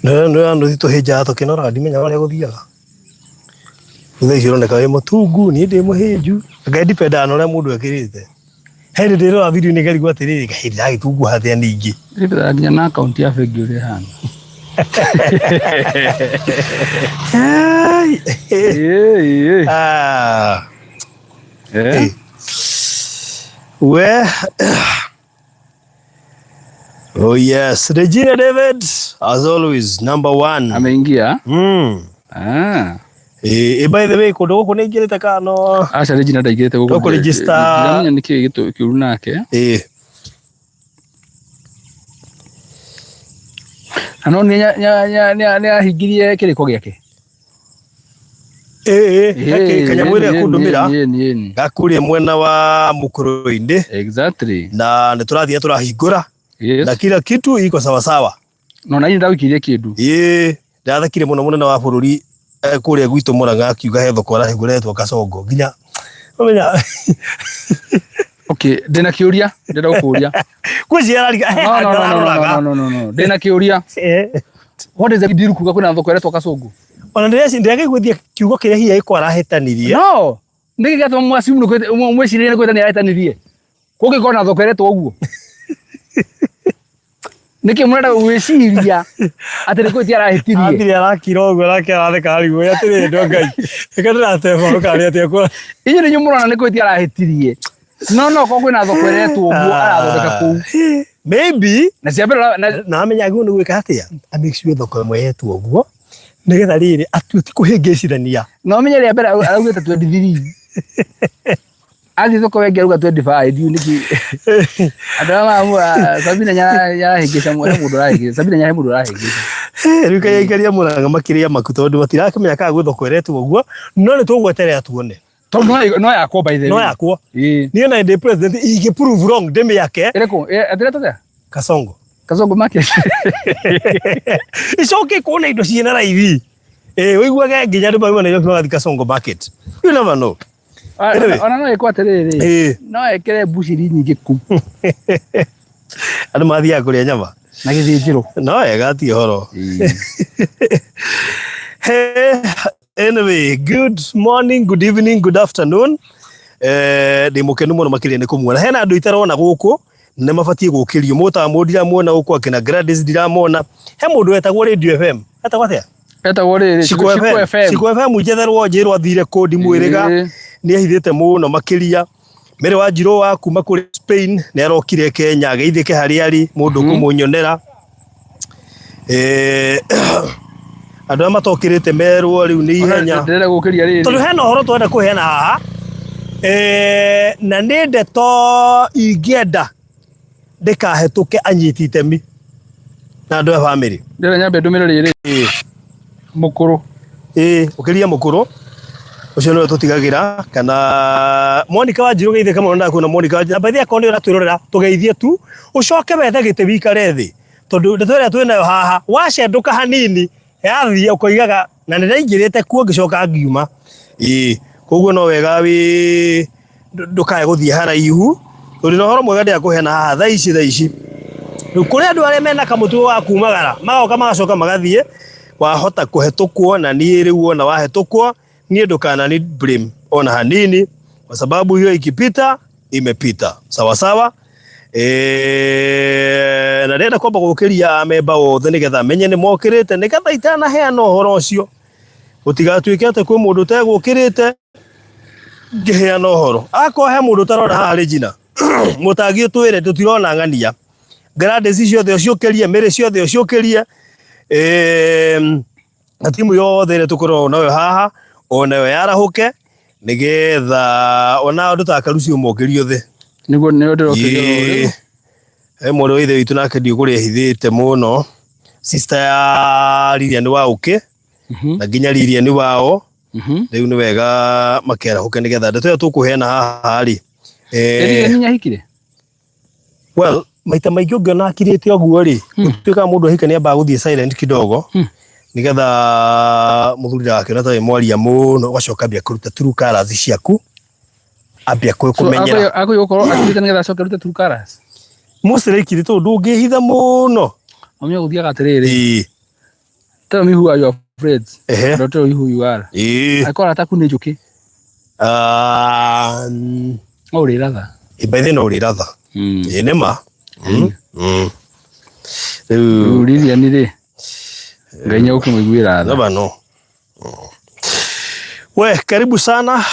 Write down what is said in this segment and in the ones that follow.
Nĩ nũthi tũhĩnjaga tũkĩnoraga ndimenya ũrĩa gũthiaga. Thutha icio ũroneka wĩ mũtungu, niĩ ndĩ mũhĩnju. Ngai ndipendaga na ũrĩa mũndũ ekĩrĩte. He hĩndĩ ndĩrora video nĩ ngarigwo atĩrĩrĩ, kaĩ ndĩragĩtunguha atĩa ningĩ. Ndĩpendaga nginya na akaunti ya bengi ũrĩa ĩhana. Ĩĩ, ĩĩ. Ah. Eh? We Oh yes, Regina David as always number one. Ameingia. Ah. Eh, by the way kundu guku ni ingirite kana no Aca Regina ndaingĩrĩte gũkũ. Gũkũ register. Ndiramenya nĩkĩ kĩũru nake. Na no nĩ nĩ ahingirie kĩrĩko gĩake. Ĩĩ, kanyamũ ĩrĩa kundumĩra gakuria mwena wa mũkũrũ-inĩ. Exactly. Na nĩ tũrathiĩ tũrahingũra. Yes. Na kila kitu iko sawa sawa. No na ndawikĩrie kĩndũ. Ĩĩ, ndathekire mũno mũnene wa bũrũri kũrĩa gwitũ Murang'a akiuga he thoko arahingũra ĩretwo Kasongo nginya ũmenya. Okay, ndĩna kĩũria, ndĩrenda gũkũria. Kwĩciara No, no, no, no, no, no, no, no. Ndĩna kĩũria. What is the deal kuga kwĩna thoko ĩretwo Kasongo? Ona ndĩrakĩiguithia kiugo kĩrĩa hihi agĩkorwo arahĩtanirie. No, nĩkĩ gĩatũma mwassume mwĩcirĩrie nĩ kwĩtania arahĩtanirie? Kũngĩkorwo na thoko ĩretwo ũguo. Nĩkĩ mũrenda gwĩciria atĩ nĩ kwĩtia arahĩtirie? Athire arakira ũguo nake aratheka arigwo atĩrĩrĩ andũ a Ngai. Reke ndĩrateba ũkarĩa atĩa kwa. Inyuĩ nĩ inyuĩ mũrona nĩ kwĩtia arahĩtirie. No no korwo kwĩna thoko ĩretwo ũguo arathondeka kũu. Maybe Na cia mbere na amenya agĩrĩirwo nĩ gwĩka atĩa? A make sure thoko ĩmwe yetwo ũguo nĩgetha rĩrĩ atue ti kũhĩngĩcithania. Na ũmenye rĩa mbere araugĩte 23. Athiĩ thoko ĩngĩ arauga 25 ndiũĩ nĩkĩ. Andũ arĩa maramwĩra Sabina nyarahĩngĩca he mũndũ arahĩngĩca. Sabina he mũndũ arahĩngĩca. Rĩu kaĩ aikaria Murang'a makĩrĩa maku tondũ matirakĩmenya kana gwĩ thoko ĩretwo ũguo no nĩ tũgweterera tuone. Tondũ no yakwo by the way. No yakwo. Ĩĩ. Niĩ na ndĩ president ingĩ prove wrong ndĩmĩake. Ĩrĩkũ? Ĩretwo atĩa? Kasongo. Kasongo market. Icoke kuona indo ciĩna raithi. Ĩĩ ũiguage nginya andũ mauma Nairobi magathiĩ Kasongo market. You never know. Anyway. Ona no ĩkwo atĩrĩrĩ. Ĩĩ. No ekĩre mbucĩri nyingĩ kũu. Andũ mathiaga kũrĩa nyama. Na gĩthĩnjĩro. No wega ti ũhoro. Hey, anyway, good morning, good evening, good afternoon. Ndĩ mũkenu mũno makĩria nĩ kũmuona. Hena andũ itarona gũkũ nĩ mabatiĩ gũkĩrio. Mũtamu ndiramuona gũkũ, akina Gladys ndiramona. He mũndũ wetagwo Radio FM. Etagwo atĩa? Etagwo rĩrĩ Shiko FM. Shiko FM njetherwo njĩrwo athire kũ ndimwĩrĩga. Nĩ ehithĩte mũno makĩria. Mary Wanjirũ wa kuma kũrĩ Spain nĩ arokire Kenya ageithĩke harĩa arĩ mũndũ kũmũnyonera. Andũ arĩa matokĩrĩte merwo rĩu nĩ ihenya. Ndĩrenda gũkĩria rĩrĩ. Tondũ hena ũhoro tũrenda kũheana haha. Na nĩ ndeto ingĩenda ndĩkahetũke anyiti itemi na andũ a bamĩrĩ. Ndĩrenda nyambe ndũmĩre rĩrĩ. Mũkũrũ. Ĩĩ, ũkĩria mũkũrũ ũcio nĩwe tũtigagĩra kana Monica Wanjirũ geithĩka mũno ndakuona Monica Wanjirũ. Na by the way akorwo nĩ ũratwĩrorera tũgeithie tu ũcoke wethe gĩtĩ wikare thĩ tondũ ndeto ĩrĩa twĩnayo haha wacendũka hanini yathiĩ ũkoigaga na nĩ ndaingĩrĩte kuo ngĩcoka ngiuma. Ĩĩ, koguo no wega wĩ ndũkae gũthiĩ haraihu tondũ na ũhoro mwega ndĩrakũheana haha thaa ici thaa ici. Rĩu kũrĩ andũ arĩa mena kamũtugo ga kumagara magoka magacoka magathiĩ wahota kũhetũkwo na niĩ rĩu wona wahetũkwo niĩ ndũkanani blame ona hanini kwa sababu hiyo ikipita imepita sawa sawa. Na ndĩrenda kwamba gũkĩria amemba othe nĩgetha menye nĩ mokĩrĩte nĩgetha itanaheana ũhoro ũcio gũtigatuĩke atĩ kwĩ mũndũ ũtegũkĩrĩte ngĩheana ũhoro. Akorwo he mũndũ ũtarona haha Regina mũtangi ũtwĩre tũtirona ng'ania Gladys ciothe ũciũkĩrie Mary ciothe ũciũkĩrie na timu yothe ĩrĩa tũkoragwo nayo haha onayo yarahũke nĩgetha ona andũ ta Karucio mokĩrio thĩ. Nĩguo nĩo ndĩrokĩrio Ĩĩ. He mwarĩ wa ithe witũ nake ndiũ kũrĩa ehithĩte mũno sister ya Lilian wa ũkĩ na nginya Lilian wao rĩu nĩ wega makerahũke nĩgetha ndeto ĩyo tũkũheana haha rĩ Lilian nĩahikire? Well, maita maingĩ ũngĩona akirĩte ũguo rĩ, gũtuĩkaga mũndũ ahika nĩ ambaga gũthiĩ silent kidogo nĩgetha mũthuri ndagakĩona ta wĩ mwaria mũno ũgacoka ambia kũruta true colours ciaku ambia kũmenyera. Agũi gũkorwo akirĩte nĩgetha acoke arute true colours. Most likely tondũ ndũngĩhitha mũno. Ũmenye gũthiaga atĩrĩrĩ. Ĩĩ. Tell me who are your friends. Ehe. Don't tell you who you are. Ĩĩ. Angĩkorwo arata aku nĩ njũkĩ, Ah, no ũrĩratha. by the no ũrĩratha. Ĩĩ nĩ ma. Rĩu Rĩu Lilian rĩ, Ngai nĩ egũkĩmũiguĩra tha. never know. We, karibu sana.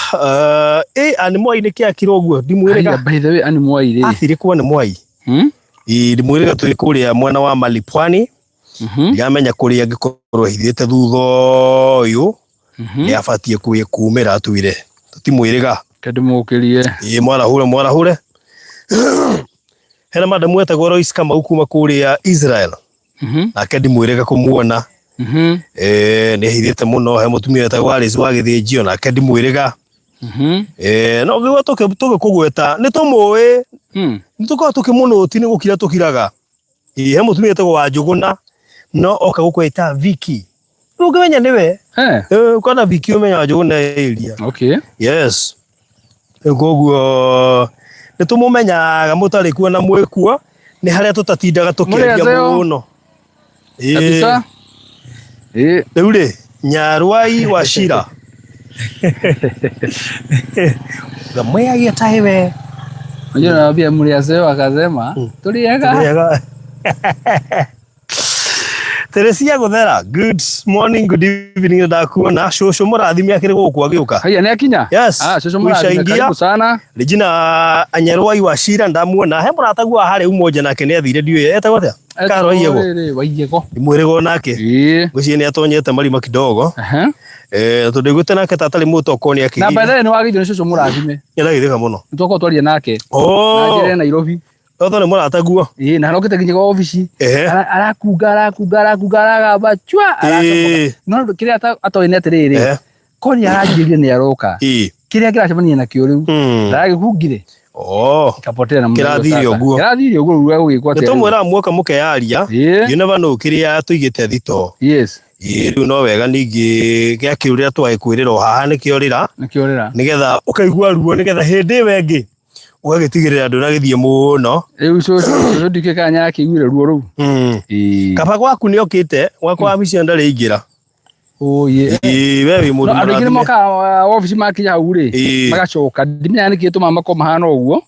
Ani Mwai nĩ kĩakira ũguo ndimwĩrĩga. Haiya, by the way, Anne Mwai rĩ. Athire kwa nĩ Mwai. Hmm? Ĩĩ ndimwĩrĩga tũrĩ kũrĩa mwena wa Malipwani. Ndiramenya kũrĩa angĩkorwo ehithĩte thutha ũyũ. Nĩ abatiĩ kumĩra atwĩre. Tũtimwĩrĩga. Reke ndĩmũkĩrie. Ĩĩ mwarahũre mwarahũre. Hena madamu etagwo Royce Kamau kuma kũrĩa Israel. Nake ndimwĩrĩga kũmuona. Nĩ ehithĩte mũno. He mũtumia wetagwo Alice wa Gĩthĩnjio nake ndimwĩrĩga. No ngĩigua tũgĩkũgweta nĩ tũmũĩ. Nĩ tũkoragwo tũkĩmũnũti nĩ gũkira tũkiraga. Ĩĩ he mũtumia wetagwo Wanjũgũna no oka gũkwĩta Vicky. Rĩu ũngĩmenya nĩwe. Ũkona Vicky ũmenya Wanjũgũna area. Okay. Yes. Rĩu koguo nĩ tũmũmenyaga mũtarĩ kuo na mwĩ kuo nĩ harĩa tũtatindaga tũkĩaria Mũrĩ mũno. Ĩĩ. Kabisa. Ĩĩ. Rĩu rĩ Nyarwai wa Shira. Ngamwĩagia ta iwe. Unajua nawaambia mliasewa akasema tuliega. Tuliega. Teresia Guthera, good morning, good evening, ndakuona cũcũ mũrathime akĩrĩ gũkũ agĩũka. Haya nĩ akinya? Yes. Ah, cũcũ mũrathime Ushaingia. karibu sana. Regina Anyarwai wa Shira ndamuona. He mũrataguo wa harĩa Umoja nake nĩ athire ndiũĩ etagwo atĩa? Karo Waiyego. Rĩrĩ, Waiyego. Mwĩrĩgo nake. Ĩĩ. Ngwĩciria nĩ atonyete marima kidogo. Aha. Tondũ ndaiguĩte nake ta atarĩ mũtoko nĩ Na by akĩgĩire. the way nĩ wagĩithio nĩ cũcũ mũrathime. Nĩaragĩthĩka mũno. Nĩ twakorwo twaria nake. Na Oh. njere Nairobi. Toto nĩ mũrataguo. Ĩĩ, na arokĩte nginya gwa obici. Ehe. Arakunga arakunga arakunga aragamba chua Ĩĩ. aracomoka. No kĩrĩa atoĩ nĩ atĩrĩrĩ. Ehe. Ko nĩ aranjĩrire nĩ aroka. Ĩĩ. Kĩrĩa kĩracemania nakĩo rĩu. Ndaragĩkungire. Oh. Kapotea na mũthenya Kĩrathire sasa. ũguo. Kĩrathire ũguo rĩu egũgĩkwo Nĩ atĩa rĩu? tũmwĩraga muoka mũkeyaria. Ĩĩ. You never know kĩrĩa tũigĩte thitoo. Yes. Ĩĩ rĩu no wega ningĩ gĩakĩũrĩra twagĩkwĩrĩra o haha nĩkĩo rĩra. Nĩkĩo rĩra. Nĩgetha ũkaigua ruo nĩgetha hĩndĩ ĩyo ĩngĩ ũgagĩtigĩrĩra ndũnagĩthiĩ mũno. Rĩu cũcũ cũcũ ndikĩũĩ kana nĩarakĩiguire ruo rũu. Ĩĩ. Kaba gwaku nĩ okĩte gwakwa wa mbica ndarĩ aingĩra. Ĩĩ. Ĩĩ we wĩ mũndũ No andũ aingĩ nĩ mũrathime. mokaga wabici makinya hau rĩ Ĩĩ. magacoka ndimenyaga nĩkĩ gĩtũmaga makorwo mahana ũguo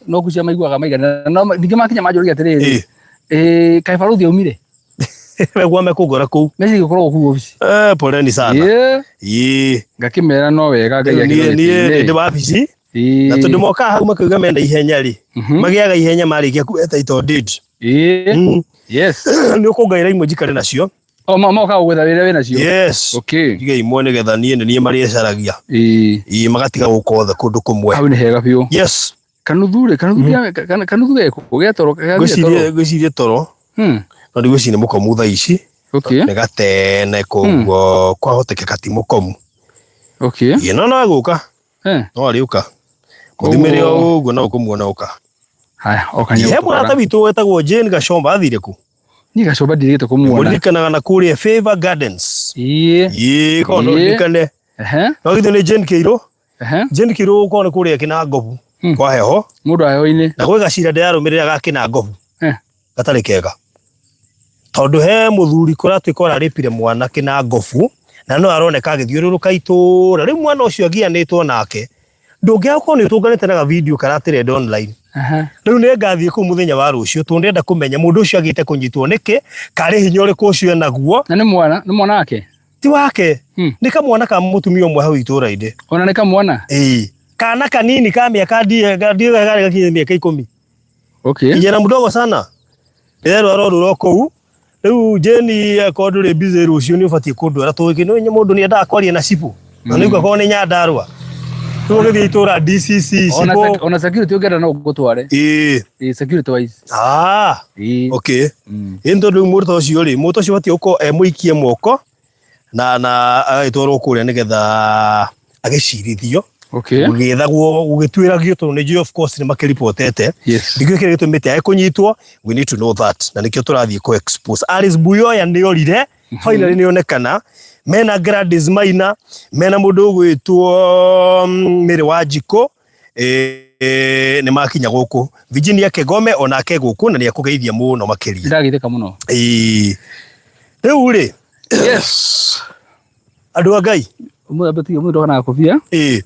no kucia maiguaga maigana no ningĩ makinya manjũragia atĩrĩrĩ Ĩĩ. ĩĩ kaĩ barũthi aumire We gwa mekũngora kũu. meciria gũkoragwo kũu wabici. Poleni sana. Ĩĩ. Ĩĩ. Ngakĩmera no wega Ngai Niĩ akĩrorete niĩ ndĩ wabici na tondũ mokaga hau makauga menda ihenya rĩ magĩaga ihenya marĩkia kuoya title deed. Ĩĩ. Yes. Nĩ ũkũngaĩra imwe njikare nacio. O mokaga gwetha wĩra wĩna cio. Yes. Okay. Ndige imwe nĩgetha niĩ nĩ niĩ marĩcaragia. Ĩĩ. Ĩĩ magatiga gũka othe kũndũ kũmwe. Hau nĩ hega biũ. Yes. Kanuthu rĩ, kanuthu kanuthu geko gĩa toro gĩathiĩ toro. Ngwĩciria ngwĩciria toro. No ndigwĩciria nĩ mũkomu thaa ici. Okay. Nĩ gatene koguo kwahotekeka ti mũkomu. Okay. Ĩĩ no no egũka. No arĩũka. Mũthimĩre o ũguo no ũkũmuona ũka. Haya, oka He mũrata witũ wetagwo Jane Gachomba athire kũ? Niĩ Gachomba ndirĩgĩte kũmuona. Mũririkanaga na kũrĩa Favor Gardens. Ĩĩ. Ĩĩ korwo no ũririkane. Ehe. No githĩ nĩ Jane Kĩirũ? Ehe. Jane Kĩirũ korwo nĩ kũrĩa Kĩnangobu kwa heho. Mũndũ wa heho-inĩ. Na gwĩ gacira ndĩrarũmĩrĩra ga Kĩnangobu. Gatarĩ kega. Tondũ he mũthuri kũratuĩka ũrarĩpire mwana Kĩnangobu na no aroneka agĩthiũrũrũka itũũra. Rĩu mwana ũcio agianĩtwo nake. Ndũngĩaga gũkorwo nĩ ũtũnganĩte na ga video karatrend online. Rĩu nĩ ngathiĩ kũu mũthenya wa rũciũ tondũ ndĩrenda kũmenya mũndũ ũcio agĩte kũnyitwo nĩkĩ, karĩ hinya ũrĩkũ ũcio enaguo. Na nĩ mwana, nĩ mwana wake? Ti wake. Nĩ kamwana ka mũtumia ũmwe hau itũũra-inĩ. Ona nĩ kamwana? Ĩĩ. Kana kanini ka mĩaka ndiũĩ karĩ gakinyĩte mĩaka 10. Okay. Kijana mdogo sana. Ndĩrerwo arorũra kũu. Rĩu Jane akorwo ndũrĩ busy rũciũ nĩ ũbatiĩ kũndwara tondũ nĩ mũndũ nĩ endaga kwaria na cibũ. Na nĩ akorwo nĩ Nyandarũa. Rĩu ũgĩthiĩ itũũra DCC cibũ. Ona security ũngĩenda no ngũtware. Ĩĩ. Ĩĩ security wise. Ah. Ĩĩ. Okay. Ĩĩ tondũ rĩu mũndũ ta ũcio rĩ, mũndũ ũcio ũbatiĩ gũkorwo e mũikie moko na agagĩtwarwo kũrĩa nĩgetha agĩcirithio. Okay. Gũgĩethagwo gũgĩtuĩragio tondũ nĩ njũĩ of course nĩ makĩribotete. Yes. Ndikĩũĩ kĩrĩa gĩtũmĩte age kũnyitwo, we need to know that na nĩkĩo tũrathiĩ kũ expose. Alice Buyoya nĩ orire, finally nĩ onekana. Mena Gladys Maina, mena mũndũ ũgwĩtwo Mary Wanjikũ, nĩ makinya gũkũ. Virginia Kegome onake gũkũ na nĩ ekũgeithia mũno makĩria. Ndagĩtheka mũno. Ĩĩ. Rĩu rĩ, Yes. Andũ a Ngai. Ũmũthĩ ambĩtie ũmũthĩ ndoka na kobia. Ĩĩ.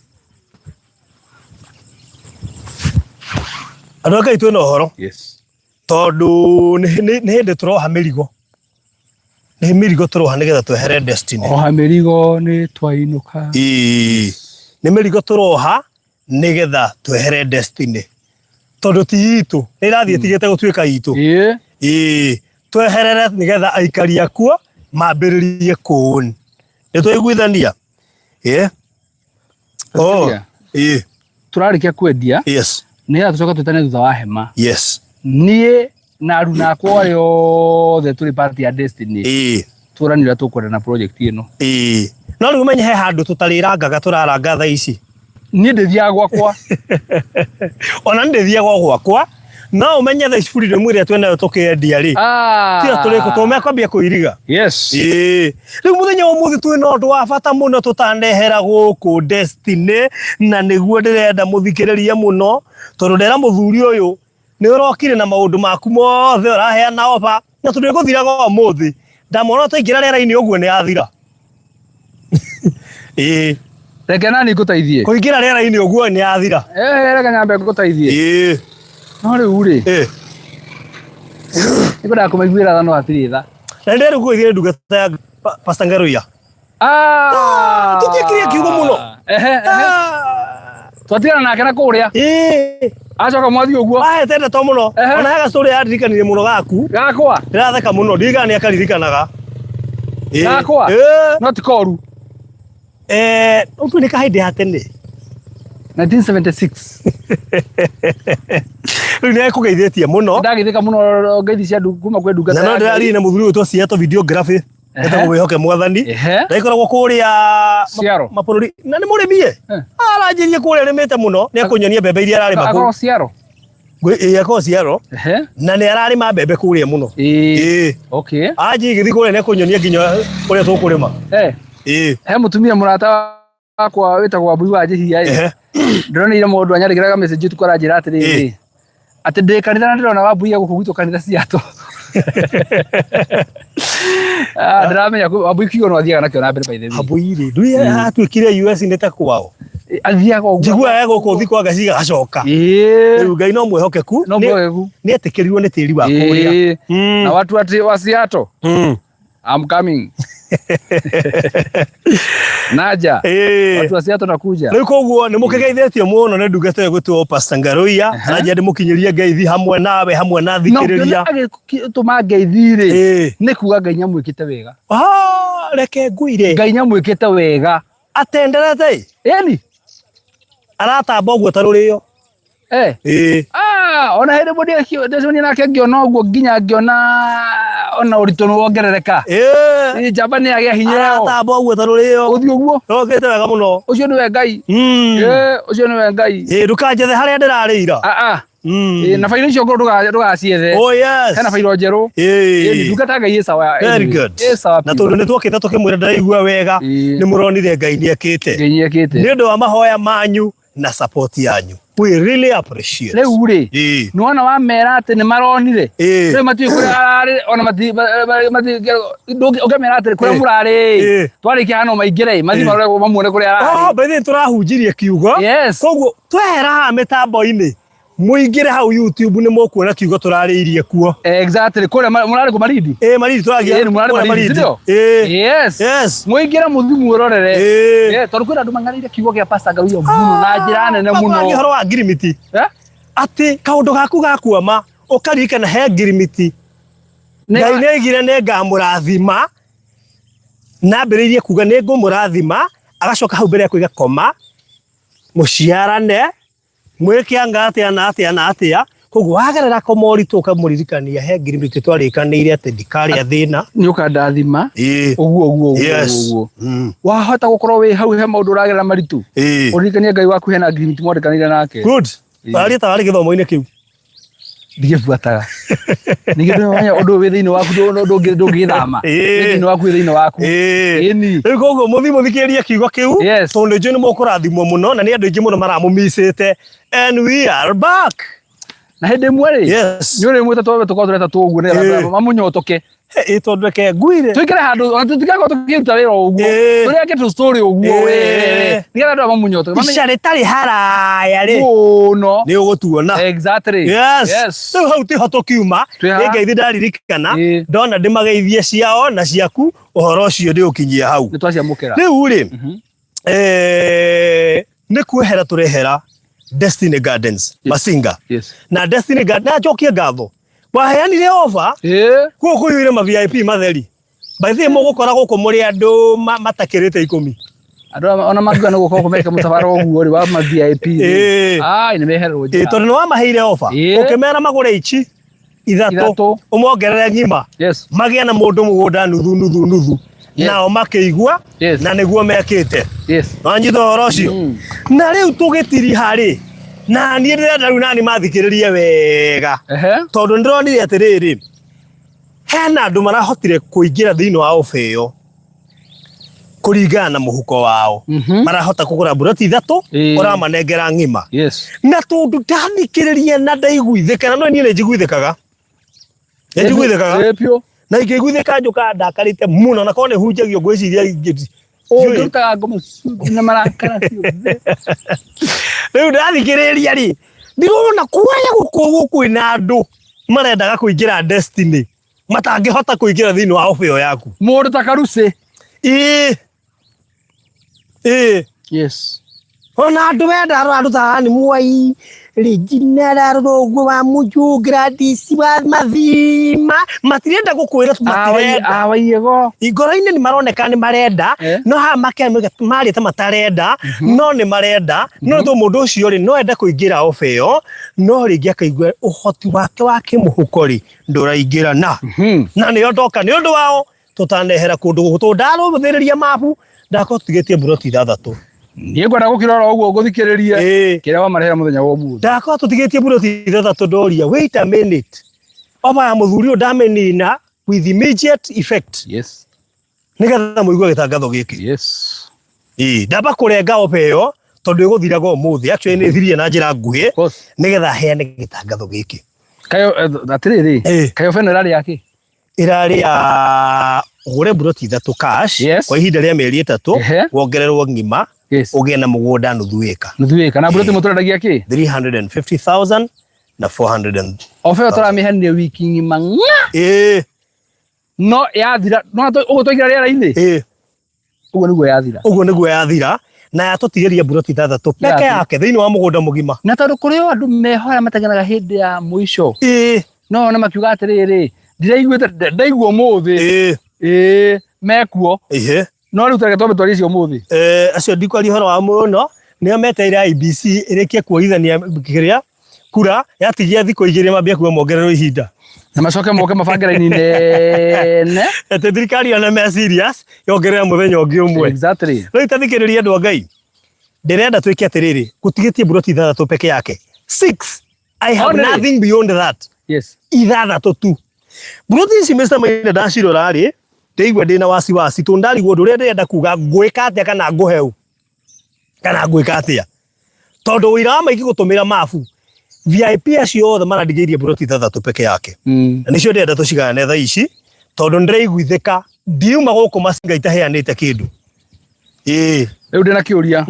Andũ a Ngai twĩna ũhoro. Yes. Tondũ nĩ hĩndĩ tũroha mĩrigo. Nĩ mĩrigo tũroha nĩgetha twehere destiny. Oha mĩrigo nĩ twainũka. Ĩĩ. Nĩ mĩrigo tũroha nĩgetha twehere destiny. Tondũ ti itũ. Nĩ ĩrathiĩ ĩtigĩte gũtuĩka itũ. Ĩĩ. Ĩĩ. Tweherere nĩgetha aikari akuo mambĩrĩrie kũũn. Nĩ twaiguithania? Ĩĩ. Oh. Ĩĩ. Tũrarĩkia kwendia. Yes. Nĩgetha tũcoke twĩtane thutha wa hema. Yes. Niĩ na aruna akwa arĩa othe tũrĩ part ya Destiny. Ĩĩ. Tũrani ũrĩa tũkwenda na project ĩno. Ĩĩ. No rĩu ũmenye he handũ tũtarĩrangaga tũraranga thaa ici. Niĩ ndĩthiaga gwakwa. Ona nĩ ndĩthiaga gwakwa. No ũmenye thaa ici freedom ĩrĩa twĩnayo tũkĩendia rĩ. Ah. Tiyo tũrĩkũ tondũ mekwambia kũiriga. Yes. Ĩĩ. Rĩu mũthenya wa ũmũthĩ twĩna ũndũ wa bata mũno tũtanehera gũkũ Destiny na nĩguo ndĩrenda mũthikĩrĩrie mũno tondũ ndera mũthuri ũyũ nĩ ũrokire na maũndũ maku mothe ũraheana oba na tondũ ĩgũthiraga ũmũthĩ ndamwona twaingĩra rĩera-inĩ ũguo nĩ yathira. Ĩĩ. Reke nani ngũteithie. Kũingĩra rĩera-inĩ ũguo nĩ yathira. Eh, reke nyambe ngũteithie. Ĩĩ. No rĩu rĩ. Ĩĩ. Nĩngwendaga kũmaiguĩra tha no hatirĩ tha. Na nĩ ndĩrĩ gũithia ndungata ya Pastor Ngaruiya. Ah! Tũtiĩkire kiugo mũno. Ehe, ehe. Twatigana nake na kũrĩa. Ĩĩ. Acoka mwathiĩ ũguo. Ahete ndeto mũno. Ona he gastory yandirikanirie mũno gaku. Gakwa. Ndĩratheka mũno. Ndiũĩ kana nĩ akaririkanaga. Gakwa. No ti koru. Eh, ũtu nĩ kahĩndĩ ya tene. 1976. Rĩu nĩ ekũgeithĩtie mũno. Ndagĩthĩka mũno ngeithi cia kuma kwĩ ndungata. Na no ndĩraririe na mũthuri ũyũ Seattle videography. Etagwo Wĩhoke Mwathani. Ndaikoragwo kũrĩa Ciaro. mabũrũri na nĩ mũrĩmi ĩ. Aranjĩrie kũrĩa arĩmĩte mũno nĩ ekũnyonia mbembe iria ararĩma kũu. Akorwo Ciaro. Ĩĩ akorwo Ciaro. Na nĩ ararĩma mbembe kũrĩa mũno. Ĩĩ. Okay. Anjie igĩthiĩ kũrĩa nĩ ekũnyonia nginya ũrĩa tũkũrĩma. Ĩĩ. He mũtumia mũrata wakwa wĩtagwo Wambui wa Njihia ĩ. Ndĩronire mũndũ anyandĩkĩra message ũtukũ aranjĩra atĩrĩrĩ atĩ ndĩ kanitha na ndĩrona Wambui gũkũ gwitũ kanitha Seattle. Ah, ndĩramenya Wambui kiugo no athiaga nakĩo na mbere by the way. Wambui rĩ ndũĩ atuĩkire US nĩ ta kwao. Athiaga ũguo. Njiguaga e gũkũ thikũ agaciga agacoka. Rĩu Ngai no mwĩhokeku. No mwĩhokeku. Nĩ etĩkĩrirwo nĩ tĩri wa kũrĩa. Na watu ati wa Seattle. I'm coming. Naja. Watu wa Seattle nakuja. Rĩu koguo nĩ mũkĩgeithĩtio mũno nĩ ndungata ĩyo ĩgwĩtwo Pastor Ngaruiya. Aranjia ndĩmũkinyĩrie ngeithi hamwe nawe hamwe na thikĩrĩria. Na agĩtũma ngeithi rĩ, nĩ kuga Ngai nĩamwĩkĩte wega. Ah, reke ngwĩre. Ngai nĩamwĩkĩte wega. Atenderete ĩ? Ĩni. Aratamba ũguo ta rũrĩo. Eh. Ĩĩ. Ah, ona hĩndĩ ĩmwe ndecemania nake ngĩona ũguo nginya ngĩona ona ũritũ nĩ wongerereka. Ĩĩ. Njamba nĩ yagĩa hinya ĩyo. Aratamba ũguo ta rũrĩo. Ũthiĩ ũguo. Rokĩte wega mũno. Ũcio nĩwe Ngai. Ĩĩ, ũcio nĩwe Ngai. Ĩĩ, ndũkanjethe harĩa ndĩrarĩira. Ah ah. Ĩĩ, na bairo icio ngũrũ ndũgaciethe. Oh yes. Hena bairo njerũ. Ĩĩ. Ndungata Ngai ĩ sawa. Very good. Ĩ sawa. Na tondũ nĩ twokĩte tũkĩmwĩra ndĩraigua wega, nĩ mũronire Ngai nĩ ekĩte. Ngai nĩ ekĩte. Nĩ ũndũ wa mahoya manyu na support yanyu. We really appreciate. Rĩu rĩ, Ĩĩ. nĩwona wamera atĩ nĩ maronire. Ĩĩ. Rĩu matiũĩ kũrĩa ararĩ ona mati ũngĩmera atĩrĩ kũrĩa mũrarĩ. Twarĩkia hano maingĩre mathiĩ marore mamuone kũrĩa ararĩ. Oh, by the way tũrahunjirie kiugo. Yes. Koguo twehera haha mĩtambo-inĩ mũingĩre hau YouTube nĩ mũkuona kiugo tũrarĩirie kuo. Exactly. Kũrĩa mũrarĩ kũ Malindi? Ĩĩ Malindi tũragia. Ĩĩ mũrarĩ kũrĩa Malindi, sindio? Ĩĩ. Yes. Yes. Mũingĩre mũthiĩ mwĩrorere. Ĩĩ. Yeah, tondũ kwĩna andũ mang'areire kiugo kĩa Pastor Ngaruiya mũno na njĩra nene mũno. Makwaria ũhoro wa ngirimiti. Eh? Atĩ kaũndũ gaku gakuama ũkaririkana he ngirimiti. Ngai nĩ oigire nĩ ngamũrathima nambĩrĩirie kuga nĩ ngũmũrathima agacoka hau mbere akoiga koma mũciarane mwĩke anga atĩa na atĩa na atĩa koguo wagerera ko moritũ ũkamũririkania he ngirimiti twarĩkanĩire atĩ ndikarĩa thĩna Nĩ ũkandathima. Ĩĩ. Ũguo ũguo ũguo Yes. ũguo. Wahota gũkorwo wĩ hau he maũndũ ũragerera maritũ. Ĩĩ. Ũririkanie Ngai waku hena ngirimiti mwandĩkanĩire nake. Good. Waria ta warĩ gĩthomo-inĩ kĩu. Ndigĩbuataga. Ningĩ ndũmenya ũndũ ũyũ wĩ thĩinĩ waku ndũngĩthama. Ĩĩ. Wĩ thĩinĩ waku wĩ thĩinĩ waku. Ĩĩ. Ĩni. Rĩu koguo mũthiĩ mũthikĩrĩrie kiugo kĩu Yes. tondũ nĩ njũĩ nĩ mũkũrathimwo mũno na nĩ andũ aingĩ mũno maramũmicĩte and we are back. Na hĩndĩ ĩmwe rĩ, Yes. nĩ ũrĩ mwĩta twambe tũkorwo tũreta tũguo nĩgetha Ĩĩ. mamũnyotoke. Ĩ tondũ reke nguire. Tũikare handũ ona tũtigakorwo tũkĩruta wĩra o ũguo. Ĩĩ. Tũrĩange tũ story ũguo Ĩĩ. we. Nĩgetha andũ aya mamũnyotoke. Mamenye Ica rĩtarĩ haraya rĩ. mũno. Nĩ ũgũtuona. Exactly. Yes. Yes. Rĩu hau tiho tũkiuma. Twĩ haha. Nĩ ngeithi ndaririkana. Ĩĩ. Ndona ndĩmageithie ciao na ciaku ũhoro ũcio ndĩũkinyie hau. Nĩ twaciamũkĩra. Rĩu rĩ, nĩ kwehera tũrehera Destiny Gardens Masinga. Yes. Na Destiny Gardens na njokie ngatho. Waheanire offer Ĩĩ. kũu kũiyũire ma VIP matheri. By the way mũgũkora gũkũ mũrĩ andũ matakĩrĩte 10. Andũ aya ona mangiuga nĩ gũkorwo meke mũtabara ũguo rĩ wa ma VIP rĩ. Ĩĩ. Ai nĩ mehererwo Ĩĩ njĩra. tondũ nĩ wamaheire offer. Ĩĩ. Ũkĩmera magũre ici ithatũ Ithatũ. ũmongerere ng'ima. Yes. Magĩe na mũndũ mũgũnda nuthu nuthu nuthu. Yes. Nao makĩigua Yes. na nĩguo mekĩte. Yes. Wanyita ũhoro ũcio? Na rĩu tũgĩtiriha rĩ, na niĩ ndĩrenda rĩu nani mathikĩrĩrie wega. Ehe. Tondũ nĩndĩronire atĩrĩrĩ, hena andũ marahotire kũingĩra thĩinĩ wa ofa ĩyo kũringana na mũhuko wao. Marahota kũgũra mburoti ithatũ, Ĩĩ. ũramanengera ng'ima. Yes. Na tondũ ndathikĩrĩria na ndaiguithĩka, na no niĩ nĩ njiguithĩkaga. Nĩ njiguithĩkaga. Ĩĩ biũ. Na ingĩiguithĩka njũkaga ndakarĩte mũno na korwo nĩ hunjagio ngwĩciria ingĩ. Ũngĩrutaga ngoma na marakara ciothe. Rĩu ndathikĩrĩria rĩ, ndĩrona kwaya gũkũ kwĩna andũ marendaga kũingĩra Destiny matangĩhota kũingĩra thĩinĩ wa ofa ĩyo yaku. Mũndũ ta Karucĩ. Ĩĩ. Ĩĩ. Yes. Ona andũ wenda andũ ta Anne Mwai, Regina Rarũgwe wa Mũjũ, Gladys wa Mathima, matirenda gũkwĩra matirenda. Awaiego. Ngoro-inĩ nĩ maroneka nĩ marenda, Eh. no haha marĩ ta matarenda, no nĩ marenda, no tondũ mũndũ ũcio rĩ, no ende kũingĩra ofa ĩyo, no rĩngĩ akaigua ũhoti wake wa kĩmũhuko rĩ, ndũraingĩrana. Na nĩo ndoka nĩ ũndũ wao tũtanehera kũndũ gũkũ tondũ ndarũthĩrĩria mabu ndakorwo tũtigĩtie mburoti ithathatũ. Niĩ ngwenda gũkira oro ũguo ngũthikĩrĩrie Ĩĩ. kĩrĩa wamarehera mũthenya wa ũmũthĩ. Ndakorwo tũtigĩtie mburoti ithathatũ ndoria wait a minute. Ofa ya mũthuri ũyũ ndamĩnina with immediate effect. Yes. Nĩgetha mũigue gĩtangatho gĩkĩ. Yes. Ĩĩ, ndamba kũrenga ofa ĩyo tondũ ĩgũthiraga ũmũthĩ. Actually nĩ ĩthirire na njĩra nguhĩ Of course. nĩgetha heane gĩtangatho gĩkĩ. Kayo atĩrĩrĩ, Ĩĩ. kayo ofa ĩno ĩrarĩ yakĩ? Ĩrarĩ ya ũgũre mburoti ithatũ cash Yes. kwa ihinda rĩa mĩeri ĩtatũ Ehe. wongererwo ng'ima Yes. ũgĩe na mũgũnda nuthu ĩka. Nuthu ĩka. Na mburoti mũtũrendagia kĩ? 350,000 na 400 and Ofa ĩyo tũramĩheanire wiki ng'ima ng'a. Ĩĩ. No yathira, no ũguo twaingĩra rĩera-inĩ? Ĩĩ. Ũguo nĩguo yathira. Ũguo nĩguo yathira na yatũtigĩria mburoti ithathatũ peke Ithathatũ. yake thĩinĩ wa mũgũnda mũgima. Na tondũ kũrĩ o andũ meho arĩa mategenaga hĩndĩ ya mũico. Ĩĩ. No one makiuga atĩrĩrĩ, ndiraiguĩte ndaigua ũmũthĩ. Ĩĩ. Ĩĩ, mekuo. Ĩhĩ. No rĩu tareke twambe twarie icio ũmũthĩ. Acio ndikwaria ũhoro wao mũno, nĩo metereire IEBC ĩrĩkie kuoithania kĩrĩa kura yatigia thikũ igĩrĩ mambie kuga mongererwo ihinda. Na macoke moke mabange raini nene. Atĩ thirikari yone me serious yongerere mũthenya ũngĩ ũmwe. Exactly. Rĩu ta thikĩrĩria andũ a Ngai. Ndĩrenda twĩke atĩrĩrĩ, gũtigĩtie mburoti ithathatũ peke yake. 6. I have Only. nothing beyond that. Yes. Ithathatũ tu. Mburoti ici Mr. Maina ndacirora rĩ, ndĩigua ndĩna wasiwasi tondũ ndarigwo ũndũ ũrĩa ndĩrenda kuga ngwĩka atĩa kana ngũhe ũ kana ngwĩka atĩa. Tondũ ũira wa maingĩ gũtũmĩra mabu VIP acio othe marandigĩirie mburoti ithathatũ peke yake. Na nĩcio ndĩrenda tũcigayane thaa ici tondũ nĩndĩraiguithĩka ndiuma gũkũ Masinga itaheanĩte kĩndũ. Ĩĩ. Rĩu ndĩna kĩũria.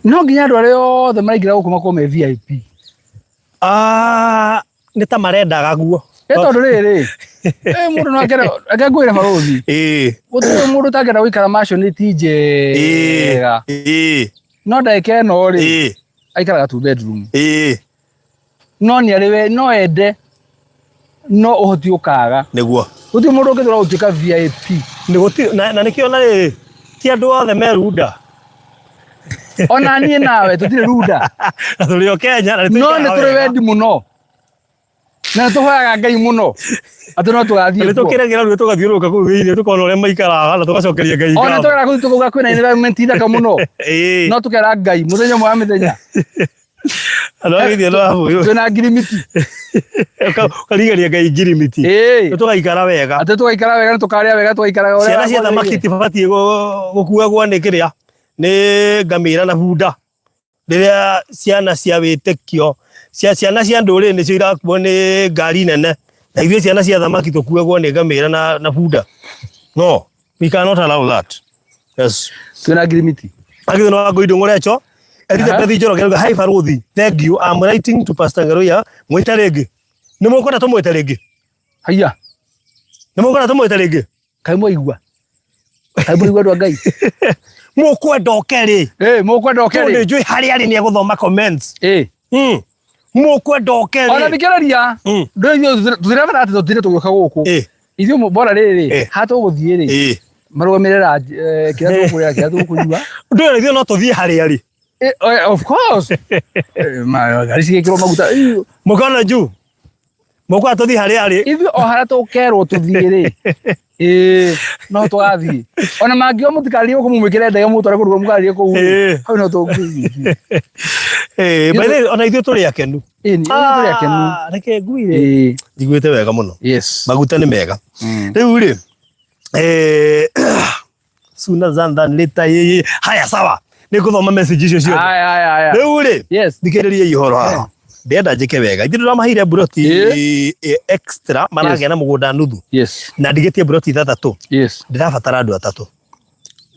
No nginya andũ arĩa othe maraingĩra gũkũ makorwo me VIP. Nĩ ta marendaga guo. Ĩ tondũ rĩrĩ, mũndũ no akere, reke ngwĩre barũthi. Ĩĩ. Gũtirĩ mũndũ ũtangĩenda gũikara mansion ti njega. Ĩĩ. No ndagĩka ĩno rĩ, Ĩĩ. aikaraga two bedroom. Ĩĩ. No nĩ arĩ we, no ende, no ũhoti ũkaga. Nĩguo. Gũtirĩ mũndũ ũngĩthura gũtuĩka VIP. Nĩ gũtirĩ, na nĩkĩo na rĩrĩ, ti andũ othe me runda. Ona niĩ nawe tũtirĩ runda. Na tũrĩ o Kenya, na nĩ No tũikaraga nĩ tũrĩ wega. wendi mũno. Na nĩ tũhoyaga Ngai mũno atĩ no tũgathiĩ Na nĩ kuo. tũkĩragĩra rĩu tũgathiũrũrũka kũu thĩinĩ tũkona ũrĩa maikaraga na tũgacokeria Ngai Ona ngatho. tũgera kũu tũkauga kwĩna environment thaka mũno. Ĩĩ. No tũkera Ngai mũthenya ũmwe wa mĩthenya. Andũ a gĩthiĩ no hamwe. Twĩna ngirimiti. Ũkarigania Ngai ngirimiti. Ĩĩ. Nĩ tũgaikara wega. Atĩ tũgaikara wega nĩ tũkarĩa wega tũgaikara ũrĩa Ciana cia thamaki kwagĩrĩire. itibatiĩ gũkuagwo nĩ kĩrĩa nĩ ngamĩra na bunda. Rĩrĩa ciana cia wĩtĩkio Cia ciana cia ndũrĩrĩ nĩcio irakuo nĩ ngari nene na ithuĩ ciana cia thamaki tũkuagwo nĩ ngamĩra na bunda. No, we cannot allow that. Yes. Twĩna ngirimiti. Agithĩ no Wangũi Ndũng'ũrecho Elizabeth Njoroge auga hi Barũthi, thank you, I'm writing to Pastor Ngaruiya. Mwĩte rĩngĩ. Nĩ mũkwenda tũmwĩte rĩngĩ? Haiya. Nĩ mũkwenda tũmwĩte rĩngĩ? Kaĩ mwaigua? Kaĩ mwaigua andũ a Ngai? Mũkwenda oke rĩ? Eh, mũkwenda oke Tondũ rĩ? nĩ njũĩ harĩa arĩ nĩ egũthoma comments. Eh. Mũkwenda oke Ona rĩ? thikĩrĩria. Ndũĩ ithuĩ tũtirabata atĩ tũtinde tũgĩũka gũkũ. Ithuĩ bora rĩrĩ, haha tũgũthiĩ rĩ, marũgamĩrĩra kĩrĩa tũkũrĩa, kĩrĩa tũkũnyua. Ndũĩ ona ithuĩ no tũthiĩ harĩa arĩ. Of course. Ngari cigĩkĩrwo maguta. Mũkona juu. Mũkwenda tũthiĩ harĩa arĩ. Ithuĩ o harĩa tũkerwo tũthiĩ rĩ, ĩĩ no tũgathiĩ. Ona mangĩo mũtikarĩrie gũkũ mũmwĩkĩre ndege mũtware kũndũ mũkarĩrie kũu rĩ, hau no tũngĩthiĩ. By the way, ona ithuĩ tũrĩ akenu. Ĩĩ, nĩ ithuĩ tũrĩ akenu. Reke nguire. Njiguĩte wega mũno. Yes. Maguta nĩ mega. Rĩu rĩ, sooner than later, yeye. Haya sawa. Nĩ ngũthoma message icio ciothe. Haya, haya, haya. Rĩu rĩ, Yes. thikĩrĩriai ũhoro haha. Ndĩrenda njĩke wega. Ithuĩ tũramaheire mburoti extra maragĩa na mũgũnda nuthu. Yes. Na ndigĩtie mburoti ithathatũ. Yes. Ndĩrabatara andũ atatũ.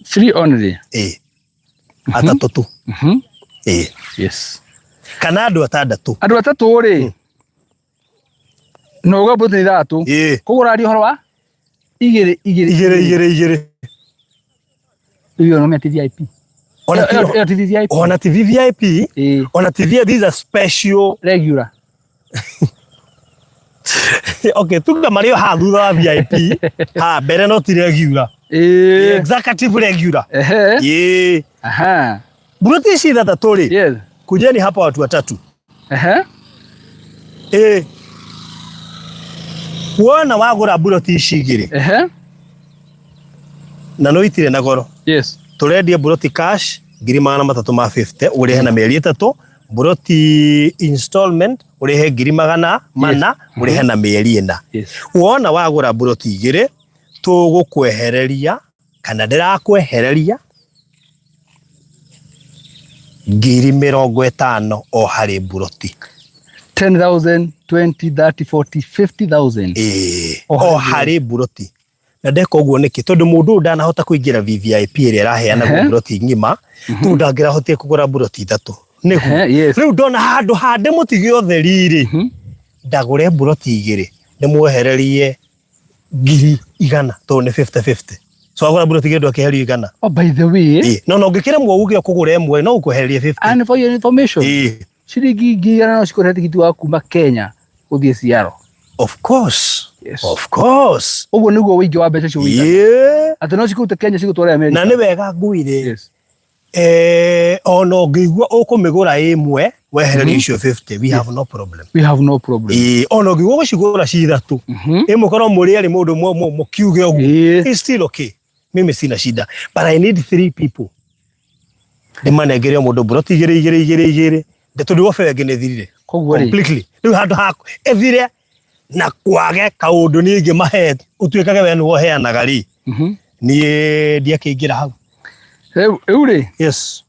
Three only. Ĩĩ. Atatũ tu. Ĩĩ. Yes. Kana andũ atandatũ. Andũ atatũ rĩ. No uga mburoti ithathatũ. Ĩĩ. Koguo ũraria ũhoro wa igĩrĩ igĩrĩ igĩrĩ igĩrĩ igĩrĩ. Iyo no ti VIP. Ona ti Iyo ti VIP. Ona ti VIP. Ĩĩ. Ona ti VIP, this is a special regular. Okay, tuga marĩ o haha thutha wa VIP. Ha mbere no ti regular. Ĩĩ. Executive regular. Ehe. Ĩĩ. Aha. Mburoti ici ithathatũ rĩ. Yes. Kujeni hapa watu watatu. Ehe. Ĩĩ. Wona wagũra mburoti ici igĩrĩ. Ehe. Na no itirĩ na goro. Yes. Tũrendia mburoti cash 350,000 ũrĩhe na mĩeri ĩtatũ, mburoti installment ũrĩhe 400,000 ũrĩhe na mĩeri ĩna. Yes. Wona wagũra mburoti igĩrĩ tũgũkwehereria kana ndĩrakwehereria 50,000 o harĩ mburoti. 10,000, 20, 30, 40, 50,000. Ĩĩ, O o harĩ harĩ mburoti. Na ndeka ũguo nĩkĩ? Tondũ mũndũ ũyũ ndanahota kũingĩra VVIP ĩrĩa ĩraheanagwo mburoti ng'ima, tondũ ndangĩrahotire kũgũra mburoti ithatũ. Nĩguo. Ehe, yes. Rĩu ndona handũ ha ndĩmũtige ũtheri rĩ, ndagũre mburoti igĩrĩ, ndĩmwehererie 100,000 tondũ nĩ 50-50. So agũra mburoti igĩrĩ ndwakĩherio 100. Oh, by the way, Ĩĩ, no na ũngĩkĩremwo uge ũkũgũra ĩmwe no ũkwehererie 50. and for your information, Ĩĩ. ciringi 100,000 no cikũrehe tigiti wa kuma Kenya gũthiĩ Seattle. Of course. Yes. Of course. Ũguo nĩguo ũingĩ wa mbeca icio ũigana. Yeah. Atĩ no cikũrute Kenya cigũtware America. Na nĩ wega ngwĩre. Yes. Ona ũngĩigua ũkũmĩgũra ĩmwe wehererie icio 50, we have no problem. We have no problem. Ona ũngĩigua gũcigũra ci ithatũ, ĩmwe korwo mũrĩ erĩ mũndũ mũkiuge ũguo. It's still okay. Mimi sina shida. But I need 3 people. Ndĩmanengere o mũndũ mburoti igĩrĩ igĩrĩ igĩrĩ igĩrĩ. Tondũ ofa ĩngĩ nĩ ĩthirire. Koguo rĩ. Completely. Rĩu handũ ha ĩthire na kwage kaũndũ niĩ ingĩmahe ũtuĩkage we nĩwe ũheanaga rĩ. Niĩ ndiakĩingĩra hau. Rĩu rĩ. Yes.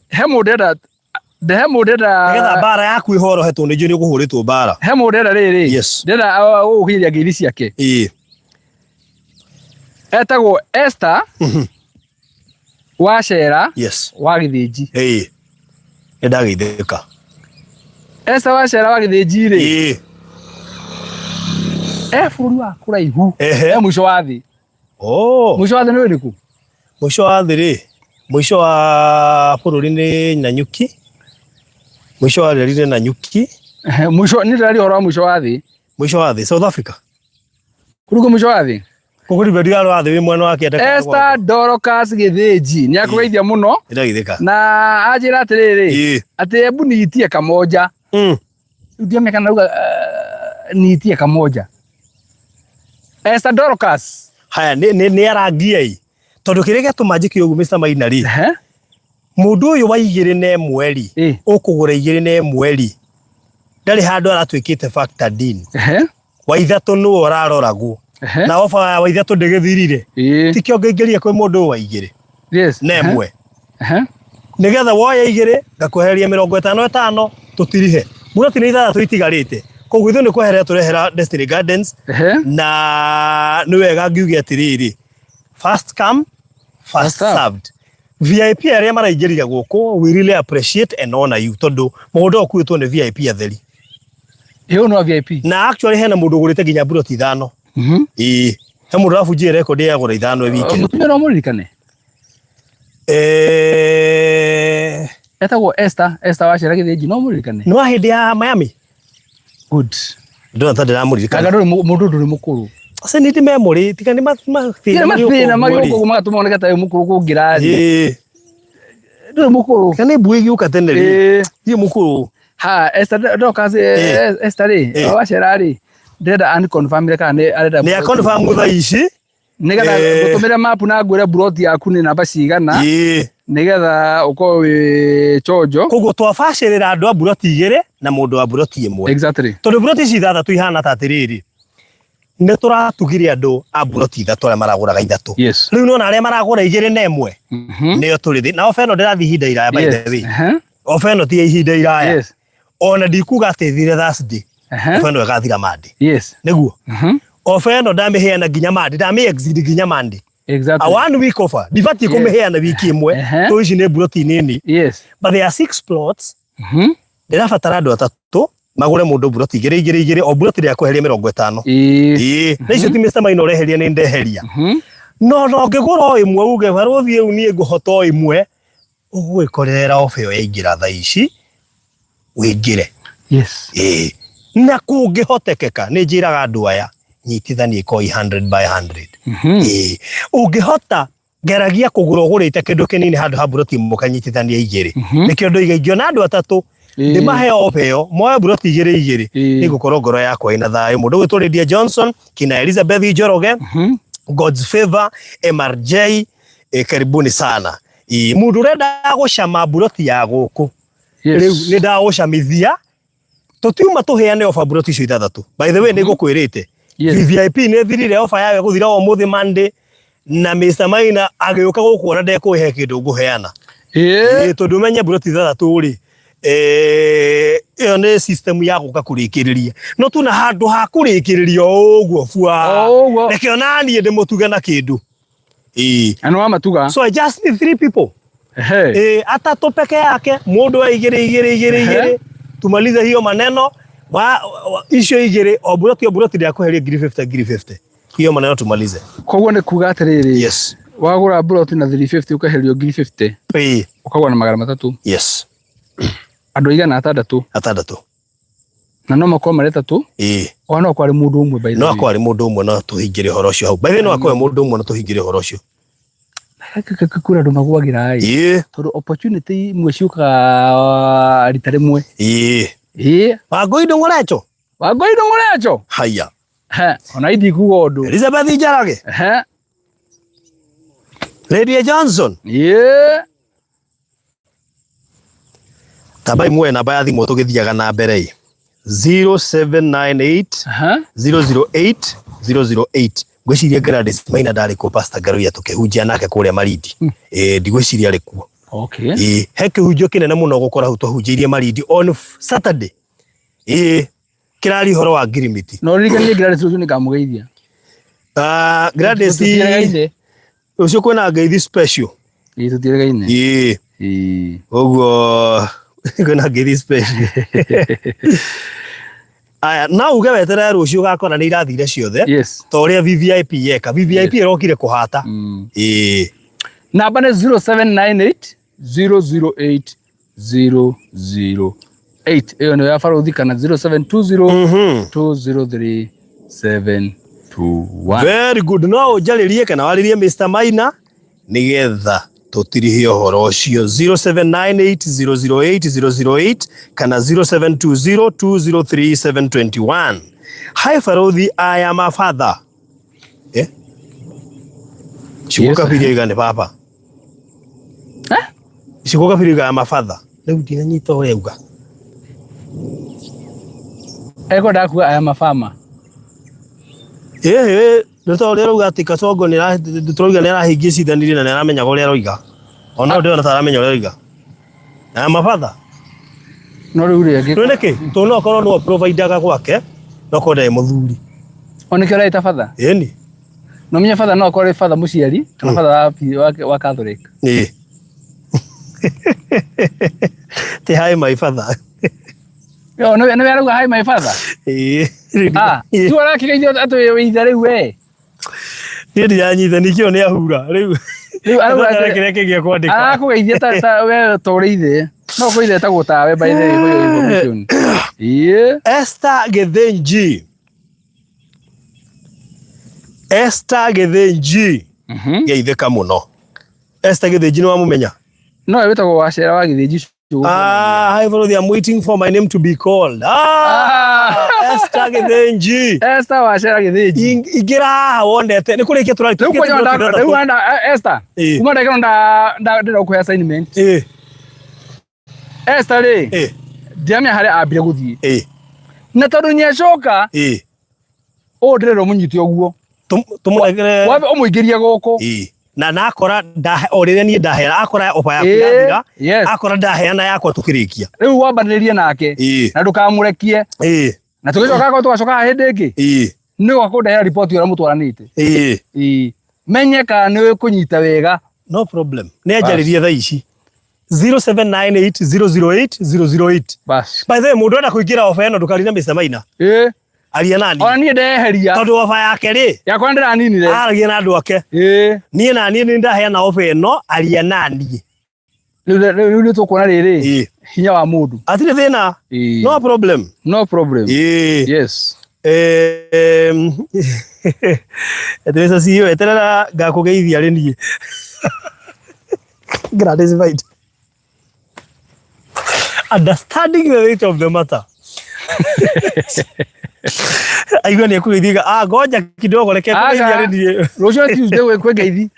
He mũndũ ndĩrenda, he mũndũ ndĩrenda. Nĩgetha mbara yaku ĩhorohe tondũ nĩ njũĩ nĩ ũkũhũrĩtwo mbara. He mũndũ ndĩrenda rĩrĩ. Yes. Ndĩrenda gũgũkinyĩria ngeithi ciake. Ĩĩ. Etagwo Esther Wacera Yes. wa Gĩthĩnji. Ĩĩ. Nĩ ndageithĩka. Esther Wacera wa Gĩthĩnji rĩ. Ĩĩ. E bũrũri wa kũraihu. Ehe. E mũico wa thĩ. Oh. Mũico wa thĩ nĩ ũrĩkũ? Mũico wa thĩ rĩ, mũico wa bũrũri nĩ Nanyuki. Mũico wa reri nĩ Nanyuki. Ehe, mũico nĩ ndĩraria ũhoro wa mũico wa thĩ. Mũico wa thĩ South Africa. Kũrĩ mũico wa thĩ? Kũgũri bendi ya thĩ wĩ mwena wa kĩanda kĩa Esther Dorcas Gĩthĩnji nĩ akũgeithia mũno Nĩndagithĩka. na anjĩra atĩrĩrĩ Ĩĩ. atĩ embu niitie kamonja. Rĩu ndiamenya kana auga niitie kamonja. Esther Dorcas. Haya nĩ arangia ĩ. Tondũ kĩrĩa gĩatũma njĩke ũguo Mr. Maina rĩ. Ehe. Mũndũ ũyũ wa 2 na 1 rĩ, Ĩĩ. ũkũgũra 2 na 1 rĩ, ndarĩ handũ aratuĩkĩte factored in. Ehe. Wa ithatũ nĩwe ũraroragwo. Ehe. Na ofa ya wa ithatũ ndĩgĩthirire. Ĩĩ. Tikĩo ngĩingĩria kwĩ mũndũ ũyũ wa igĩrĩ Yes. na Ehe. ĩmwe. Ehe. Nĩgetha woya igĩrĩ ngakwehereria mĩrongo ĩtano ĩtano. Tũtirihe. Mburoti nĩ ithathatũ itigarĩte. Koguo ithuĩ nĩ kweherera tũrehera Destiny Gardens. Ehe. Na nĩ wega ngiuge atĩrĩrĩ, first come first First served. served. VIP arĩa maraingĩrire gũkũ, we really appreciate and honor you, tondũ mũgũnda ũyũ ũkuĩtwo nĩ VIP atheri. Ĩ ũyũ no VIP. Na actually hena mũndũ ũgũrĩte nginya mburoti ithano. Ĩĩ, he mũndũ ũrabunjire record ya gũra ithano e weekend. Mũtumia no mũririkane. Etagwo Esther, Esther Wachera Gĩthĩnji, no mũririkane. Nĩ wa hĩndĩ ya Miami. Good. Ndona ta ndĩramũririkana. Anga ndũrĩ mũndũ ndũrĩ mũkũrũ. Aca nĩ ndĩ memory, tiga nĩ mathĩna mathĩna magĩũka ũguo magatũma woneke ta wĩ mũkũrũ kũngĩra rĩ. Ĩĩ. Ndũrĩ mũkũrũ. Kana nĩ mbui ĩgĩũka tene rĩ. Thiĩ mũkũrũ. Ha, Esther Dorcas, Esther rĩ, Wachera rĩ, ndĩrenda ani confirm kana nĩ arenda. Nĩ a confirm thaa ici. Nigetha ngũtũmĩre mapu na ngwĩre buroti yaku nĩ namba cigana. Nigetha ũkorwo wĩ chonjo. Koguo twabacĩrĩra andũ a buroti igĩrĩ na mũndũ wa buroti ĩmwe. Exactly. Tondũ buroti ici ithathatũ ihana ta atĩrĩrĩ, nĩ tũratugire andũ a buroti ithatũ arĩa maragũraga ithatũ. Yes. Rĩu nona arĩa maragũra igĩrĩ na ĩmwe. Nĩo tũrĩ thĩ. Na ofa ĩno ndĩrathiĩ ihinda iraya by the way. Ofa ĩno ti ya ihinda iraya. Yes. Ona ndikuga atĩ ĩthire Thursday. Ofa ĩno ĩgathira Monday. Yes. Nĩguo. Ofa ĩno ndamĩheana nginya Monday, ndamĩ exceed nginya Monday. Exactly. A one week offer. Ndibatiĩ kũmĩheana wiki ĩmwe. Tondũ ici nĩ mburoti nini. Yes. But there are 6 plots. Ndĩrabatara andũ atatũ magũre mũndũ mburoti igĩrĩ igĩrĩ igĩrĩ, o mburoti rĩa kweheria mĩrongo ĩtano. Ĩĩ. Na icio ti Mr. Maina ũreheria nĩ ndeheria. No no ũngĩgũra o ĩmwe uge barũthi rĩu niĩ ngũhota o ĩmwe, ũgwĩkorerera ofa ĩyo yaingĩra thaa ici wĩingĩre. Yes. Ĩĩ. Na kũngĩhotekeka nĩ njĩraga andũ aya nyitithanie koi 100 by 100. Ĩĩ. Ũngĩhota geragia kũgũra ũgũrĩte kĩndũ kĩnini handũ ha mburoti ĩmwe ũkanyitithania igĩrĩ. Nĩkĩo ndoiga ingĩona andũ atatũ ndĩmahe ofa ĩyo moe mburoti igĩrĩ igĩrĩ, nĩngũkorwo ngoro yakwa ĩna thayũ. Mũndũ ũgwĩtwo Lydia Johnson, kina Elizabeth Njoroge, God's Favor, MRJ, karibuni sana. Mũndũ ũrenda gũcama mburoti ya gũkũ, rĩu nĩ ndagũcamithia, tũtiuma tũheane ofa mburoti icio ithathatũ. By the way, nĩ ngũkwĩrĩte VIP nĩ thirire ofa yayo ĩgũthira o ũmũthĩ Monday, na Mr. Maina agĩũka gũkũ ona ndekũhe kĩndũ ngũheana. Tondũ ũmenye mburoti ithathatũ rĩ, ĩyo nĩ system ya gũka kũrĩkĩrĩria. No tuna handũ ha kũrĩkĩrĩria o ũguo bua. Reke ona niĩ ndĩmũtuge na kĩndũ. Na nĩ wamatuga. So I just need 3 people. Atatũ peke yake, mũndũ wa igĩrĩ igĩrĩ igĩrĩ igĩrĩ. Tumalize hiyo maneno. Icio igĩrĩ, o mburoti o mburoti ndĩrakũheria ngiri 50 ngiri 50. Hiyo maneno tumalize. Koguo nĩ kuga atĩrĩrĩ. Yes. Wagũra mburoti na 350 ũkeherio ngiri 50. Ũkagũra na magana matatũ. Yes. Andũ aigana atandatũ. Atandatũ. Na no makorwo marĩ atatũ. Ona no akorwo arĩ mũndũ ũmwe by the No way. akorwo arĩ mũndũ ũmwe no tũhingĩre ũhoro ũcio hau. By the way, no akorwo mũndũ ũmwe no tũhingĩre ũhoro ũcio. Kũrĩ andũ magwagĩra ĩ. Tondũ opportunity imwe ciũkaga rita rĩmwe. Wangũi ndũng'ũrecho. Wangũi ndũng'ũrecho. Haya. He, ona indikuga ũndũ. Elizabeth Njarage. He. Lydia Johnson. Tambai muoe namba ya thimũ tũgĩthiaga na mbere ĩ. 0798 008 008. Ngwĩciria Gladys Maina ndarĩ kuo, Pastor Ngaruiya tũkĩhunjia nake kũrĩa Malindi. Ndigwĩciria arĩ kuo. He kĩhunjio kĩnene mũno gũkora hau twahunjĩirie Malindi on Saturday. Kĩrari ũhoro wa ngirimiti. No ririkanie Gladys rũciũ nĩngamũgeithia. Gladys, Tũtiregaine. Rũciũ kwĩna ngeithi special. Ĩĩ, tũtiregaine. Ĩĩ. Ĩĩ. Ũguo kwĩna ngeithi special. Aya, no uge weterere rũciũ ũgakora nĩ irathire ciothe. Yes. Ta ũrĩa VVIP yeka. VVIP ĩrokire kũhata. Ĩĩ. Namba nĩ 0798 008 008. Ĩyo nĩyo ya Barũthi kana 0720 203 721. Very good. No ũnjarĩrie kana warĩrie Mr. Maina nĩgetha tũtirihe ũhoro ũcio. 0798 008 008 kana 0720 203 721. Hi Barũthi, I am a father. Ciugo kabiri oiga nĩ baba. Ciugo kabiri oiga am a father. Rĩu ndinanyita ũrĩa auga. Ekwendaga kuga I am a farmer. Nĩ ta ũrĩa arauga atĩ Kasongo tũrauga nĩ arahĩngĩcithanirie na nĩ aramenyaga ũrĩa aroiga. Ona ndĩrona ta aramenya ũrĩa aroiga. I am a father. No rĩu rĩ angĩ Rĩu nĩkĩ? Tondũ no akorwo nĩwe providaga gwake, no akorwo ndarĩ mũthuri. O nĩkĩo ũreĩta batha? Ĩni. No menye batha no akorwo arĩ batha mũciari kana batha wa Catholic. Ĩĩ. Ti hi my father. Yo nĩwe arauga hi my father. Ĩĩ. Ah, tu arakĩgeithio atĩ wĩ ithe rĩu we. Niĩ ndiranyita nĩkĩo nĩ ahura rĩu. Rĩu arauga Atatara atĩ kĩrĩa kĩngĩ ekwandĩka. arakũgeithia ta we ta ũrĩ ithe. No kwĩ ithe etagwo tawe by the way for your information. Ĩĩ. Esther Gĩthĩnji. Esther Gĩthĩnji. Geithĩka mũno. Esther Gĩthĩnji nĩ wamũmenya? No we wĩtagwo Wacera wa Gĩthĩnji ũcio. Ah, hi Borothi, I'm waiting for my name to be called. Ah, Esther Gĩthĩnji. Esther Wacera Gĩthĩnji. Ingĩra haha wonete nĩ kũrĩkia tũrarĩ Rĩu kwanja rĩu nda Esther. Ĩĩ. Kuma ndagĩka nda ndĩrenda gũkũhe assignment. Ĩĩ. Esther rĩ. Ĩĩ. Ndiramenya harĩa ambire gũthiĩ. Ĩĩ. Na tondũ nĩacoka. Ĩĩ. Ũũ ndĩrenda ũmũnyite ũguo. Tũmũnengere. Wambe ũmũingĩrie gũkũ. Ĩĩ. Na akora o rĩrĩa niĩ ndaheana akora ofa yaku Ĩĩ, yathira yes. akora ndaheana yakwa tũkĩrĩkia. Rĩu wambanĩrĩrie nake. Ĩĩ. Na ndũkamũrekie. Ĩĩ. Na tũgĩcoka korwo tũgacoka haha hĩndĩ ĩngĩ. Ĩĩ. Nĩ ũgoka kũndehera riboti ũrĩa mũtwaranĩte. Ĩĩ. Ĩĩ. Menye kana nĩ ũkũnyita wega. No problem. Nĩ anjarĩrie thaa ici. 0798008008. Bas. By the way, mũndũ enda kũingĩra ofa ĩno ndũkarire Mr. Maina. Ĩĩ. Aria nani. Ona niĩ ndeheria. Tondũ ofa yake rĩ. Yakwa ndĩraninire. Aragia na andũ ake. Ĩĩ. Niĩ na niĩ nĩ ndaheana ofa ĩno, aria nani. Rĩu nĩ tũkuona rĩrĩ. Ĩĩ. Hinya wa mũndũ. Hatirĩ thĩna. Ĩĩ. No problem. No problem. Ĩĩ. Yes. Eterera CEO, eterera ngakũgeithia rĩ niĩ. Gladys White. Understanding the weight of the matter. Aigua nĩ ekũgeithia ah, ngoja kidogo reke ngũgeithia rĩ niĩ. Rũciũ Tuesday gwĩ ngeithi.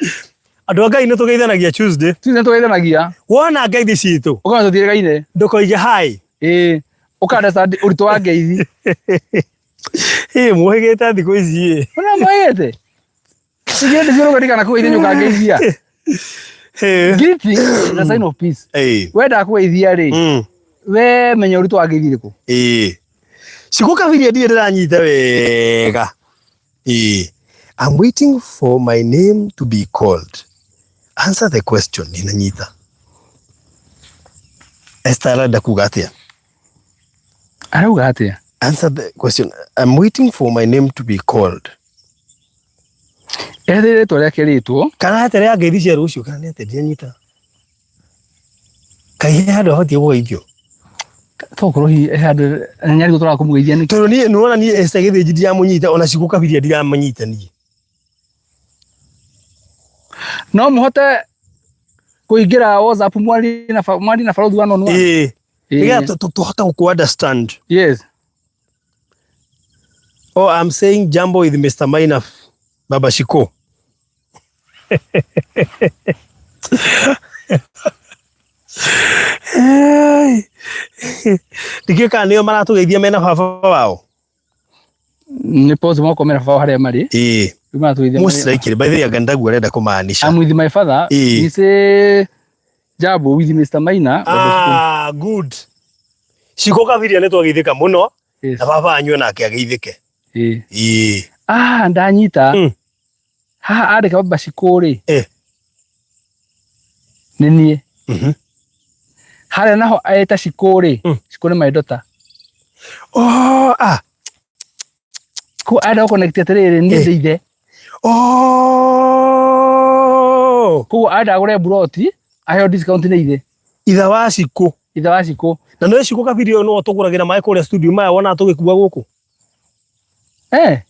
Andũ a Ngai nĩ tũgeithanagia Tuesday. Tuesday nĩ tũgeithanagia. Wona ngeithi citũ. Ũkona tũtiĩrĩgaine. Ndũkoige hi. Ĩĩ. Ũka understand ũritũ wa ngeithi. Ĩ mũhĩgĩte thikũ ici ĩ. Ona mũhĩgĩte? Igĩrĩ ndiciũrũgĩri kana kũgeithia nĩũkangeithia. Greeting is a sign of peace. Ĩĩ. Wenda kũgeithia rĩ, we menya ũritũ wa ngeithi ĩrĩkũ. Ĩĩ. Cikũ Kabiria ndirĩ ndĩranyita wega. Ĩĩ. I'm waiting for my name to be called. Answer the question ndinanyita. Esther arenda kuga atĩa? Arauga atĩa? Answer the question. I'm waiting for my name to be called. Ethĩ rĩtwa rĩake rĩtwo. Kana etere ya ngeithi cia rũciũ kana nĩ atĩa ndinanyita. Kaĩ he handũ abatiĩ kũgeithio? Tokorwo hihi he handũ nyarigwo tũraga kũmũgeithia nĩkĩ? Tondũ niĩ nĩwona niĩ Esther Gĩthĩnji ndiramũnyita ona Cikũ Kabiria ndiramũnyita niĩ. No mũhote kũingĩra WhatsApp mwarie na mwarie na barothi one on one. Ĩĩ. Nĩgetha tũhote gũkũ understand. Yes. Oh, I'm saying jambo with Mr. Maina Baba Shiko. Ndikĩũĩ kana nĩo maratũgeithia mena baba wao. Nĩ possible makorwo mena baba wao harĩa marĩ. Ĩĩ. Rĩu maratũgeithia Most likely by the way anga ndaguo arenda kũmaanisha. I'm with my father. Ĩĩ. He say jambo with Mr. Maina. Ah, good. Shiko Kabiria nĩ twageithĩka mũno Yes. na baba anyue nake ageithĩke. Ĩĩ. Ĩĩ. Ah, ndanyita. Haha andĩka baba Shiko rĩ. Nĩ niĩ. Harĩa naho eta Shiko rĩ, Shiko nĩ my daughter. Oh, ah. Ko arenda gũ connect atĩrĩrĩ, niĩ ndĩ ithe. Oh. Koguo arenda agũre mburoti, aheo discount nĩ ithe. Ithe wa Shiko. Ithe wa Shiko. Na nĩ Shiko Kabiria ũyũ nĩwe ũtũgũragĩra maĩ kũrĩa studio maya wonaga tũgĩkua gũkũ.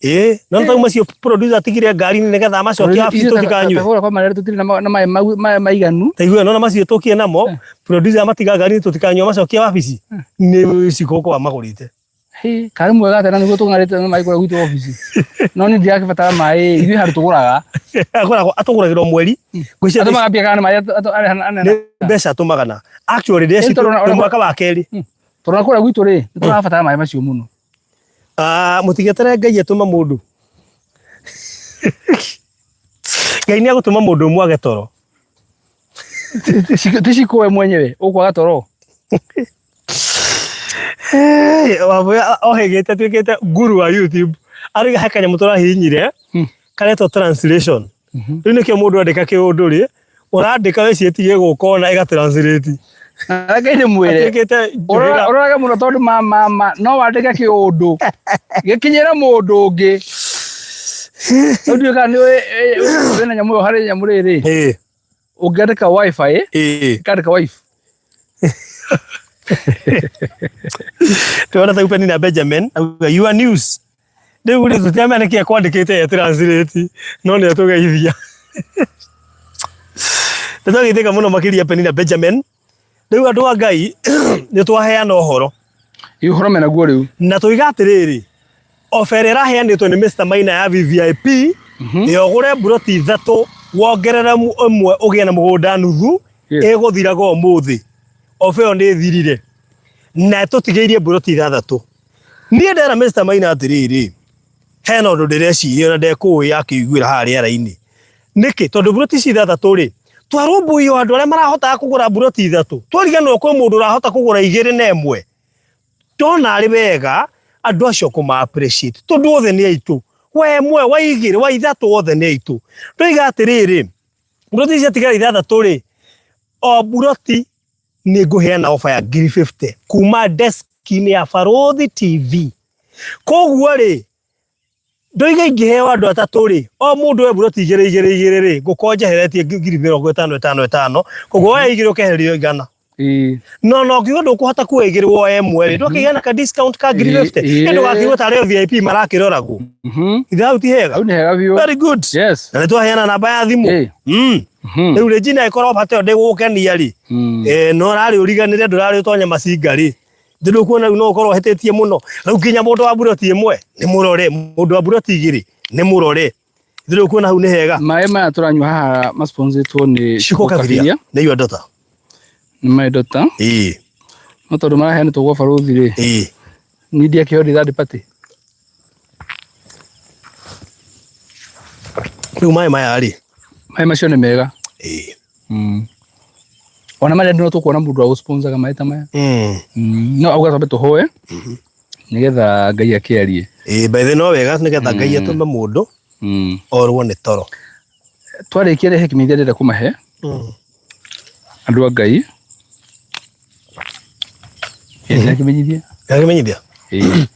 Ĩĩ, no nĩ macio producer atigire ngari-inĩ nĩgetha amacokie wabici tũtikanyue. Tagũra kwa marĩa tũtirĩ na maĩ maĩ maiganu. Taigua no na macio tũkie namo, producer amatiga ngari-inĩ tũtikanyue amacokie wabici. Nĩ Shiko kwa amagũrĩte. Hĩ, karĩ mwega atĩa na nĩguo tũng'arĩte na maĩ kũrĩa gwitũ obici. No niĩ ndirakĩbatara maĩ, ithuĩ handũ tũgũraga. Agũragwo atũgũragĩra o mweri. Ngwĩciria Atũmaga mbia kana nĩ maĩ nĩ mbeca atũmaga na actually Ĩĩ, tondũ nĩ mwaka wa kerĩ. Tondũ na kũrĩa gwitũ rĩ, nĩ tũrabatara maĩ macio mũno. Ah, mũtigetere Ngai atũma mũndũ. Ngai nĩ agũtũma mũndũ ũmwe age toro. Ti Shiko we mwenyewe ũkwaga toro. Hey, Wambũya ohĩgĩte atuĩkĩte guru wa YouTube arauga he kanyamũ tũrahihinyire karetwo translation. Rĩu nĩkĩo mũndũ andĩka kĩũndũ rĩ, ũrandĩka wĩciĩtie gũka ona ĩga translate. Reke ndĩmwĩre. Atuĩkĩte njũhĩga. Ũrorage mũno tondũ ma ma ma no wandĩke kĩũndũ gĩkinyĩre mũndũ ũngĩ. Rĩu ndiũĩ kana nĩ ũĩ wĩna nyamũ ĩyo harĩ nyamũ rĩrĩ. Ĩĩ. Ũngĩandĩka wifi Ĩĩ. ĩkandĩka wife. Ndĩrona ta Penina Benjamin auga your news. Rĩu rĩ tũtiramenya nĩkĩ akwandĩkĩte e translate no nĩ atũgeithia. Nĩ twageithĩka mũno makĩria Penina Benjamin. Rĩu andũ a Ngai nĩ twaheana ũhoro. Ĩ ũhoro menaguo rĩu. Na tũiga atĩrĩrĩ, ofa ĩrĩa ĩraheanĩtwo nĩ Mr Maina ya VVIP ya ũgũre mburoti ithatũ wongerere ĩmwe ũgĩe na mũgũnda nuthu ĩgũthiraga ũmũthĩ. Ofa ĩyo nĩ ĩthirire na ĩtũtigĩirie mburoti ithathatũ. Niĩ ndera Mr Maina atĩrĩrĩ, hena ũndũ ndĩreciria na ndekũĩ akĩiguĩra haha rĩera-inĩ. Nĩkĩ? Tondũ mburoti ici ithathatũ rĩ, twarũmbũiyo andũ arĩa marahotaga kũgũra mburoti ithatũ, twariganĩrwo kwĩ mũndũ ũrahota kũgũra igĩrĩ na ĩmwe. Ndona arĩ wega andũ acio kũma appreciate tondũ othe nĩ aitũ, wa ĩmwe, wa igĩrĩ, wa ithatũ othe nĩ aitũ. Ndoiga atĩrĩrĩ, mburoti ici ciatigara ithathatũ rĩ, o mburoti nĩ ngũheana ofa ya ngiri 50 kuma desk-inĩ ya Barũthi TV. Koguo rĩ, ndoiga ingĩheo andũ atatũ rĩ, o mũndũ oe mburoti igĩrĩ igĩrĩ igĩrĩ rĩ, ngũkorwo njeheretie ngiri mĩrongo ĩtano ĩtano ĩtano, koguo woya igĩrĩ ũkehererio igana. No no ngiuga ndũkũhota kuoya igĩrĩ woe ĩmwe rĩ, ndũkĩgĩa na ka discount ka ngiri 50. Ĩ ndũgakĩigua tarĩ o VIP marakĩroragwo. Ithe hau ti hega? Hau nĩ hega biũ. Very good. Yes. Na nĩ twaheana namba ya thimũ. Rĩu rĩ Gina ĩkorwo bata ĩyo ndĩgũgũkenia rĩ, no ũrarĩ ũriganĩre ndũrarĩ ũtonye macinga rĩ, Ndĩ ndũkuona rĩu no ũkorwo ũhĩtĩtie mũno. Rĩu nginya mũndũ wa mburoti ĩmwe nĩ mũrore, mũndũ wa mburoti igĩrĩ nĩ mũrore. Ndĩ ndũkuona hau nĩ hega. Maĩ maya tũranyua haha masponsetwo nĩ Shiko Kabiria nĩ your daughter. Nĩ my daughter. Ĩĩ. No tondũ maraheanĩtwo gwa barũthi rĩ. Ĩĩ. Niĩ ndiakĩheo ndĩ third party. Rĩu maĩ maya rĩ. Maĩ macio nĩ mega. Ĩĩ. Ona marĩa no tũkuona mũndũ wa gũsponsaga maĩ ta maya. No auga twambe tũhoe nĩgetha Ngai akĩarie. Ĩĩ by the no wega nĩgetha Ngai atũme mũndũ orwo nĩ toro. Twarĩkia rehe kĩmenyithia ndĩrenda kũmahe andũ a Ngai. Ĩ kĩmenyithia. Kĩrĩa kĩmenyithia? Ĩĩ.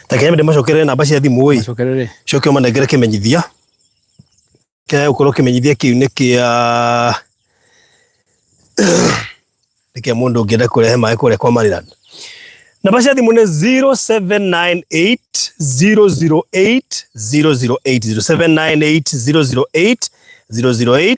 Ta kenya ndĩmacokerere namba cia thimũ ĩ. Macokerere. Coke ũmanengere kĩmenyithia. Kĩrĩa gũkorwo kĩmenyithia kĩu nĩ kĩa nĩ kĩa mũndũ ũngĩenda kũrehe maĩ kũrĩa kwa Maryland. Namba cia thimũ nĩ 0798 008 008 0798 008 008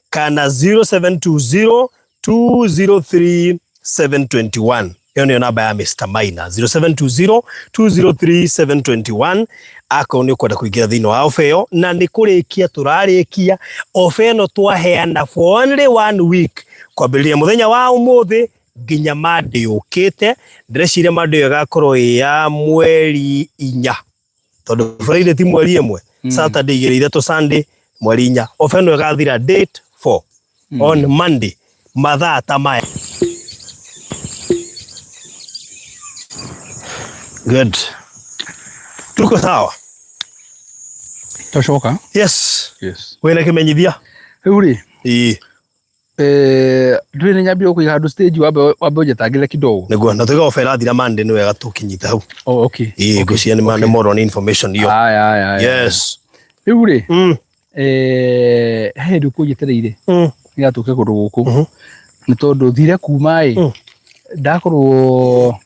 kana 0720 203 721 ĩyo nĩyo namba ya Mr Maina 0720 203 721 akorwo nĩ ũkwenda kũingĩra thĩinĩ wa ofa ĩyo na nĩ kũrĩkia tũrarĩkia ofa ĩno twaheana for only one week kwambĩrĩria mũthenya wa ũmũthĩ nginya Monday yũkĩte ndĩreciria Monday ĩyo ĩgakorwo ĩ ya mweri inya tondũ Friday ti mweri ĩmwe Saturday igĩrĩ ithatũ Sunday mweri inya ofa ĩno ĩgathira date 4 on Monday mathaa ta maya good tuko sawa Twacoka. yes Yes. wĩna kĩmenyithia Rĩu rĩ, ĩĩ ndũrĩ nĩ nyambire gũkũiga handũ stage wambe wambe ũnjetangĩre kidogo. Nĩguo na tuiga ofa ĩrathira Monday nĩ wega tũkĩnyita hau. Oh, okay. Ĩĩ ngwĩciria nĩ nĩ morwo nĩ information iyo. Aya aya. aya. Yes. Rĩu rĩ, he hĩndĩ ũkũnjetereire nĩgetha tũke kũndũ gũkũ. Nĩ tondũ thire kuma ĩ ndakorwo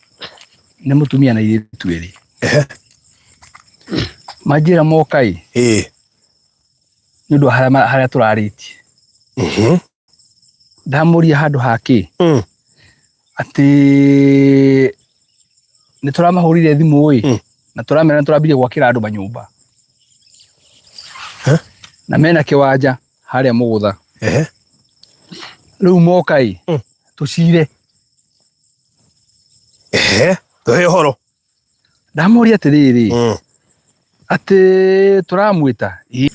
nĩ mũtumia na airĩtu erĩ. Manjĩra moka ĩ nĩ ũndũ wa harĩa harĩa tũrarĩtie. Ndamũria handũ ha kĩ atĩ nĩ tũramahũrire thimũ ĩ na tũramera nĩ tũrambirie gwakĩra andũ manyũmba Huh? na mena kĩwanja harĩa mũgũtha rĩu moka ĩ tũcire. Ehe. Tũhe ũhoro. Ndamũria atĩrĩrĩ atĩ tũramwĩta Ĩ.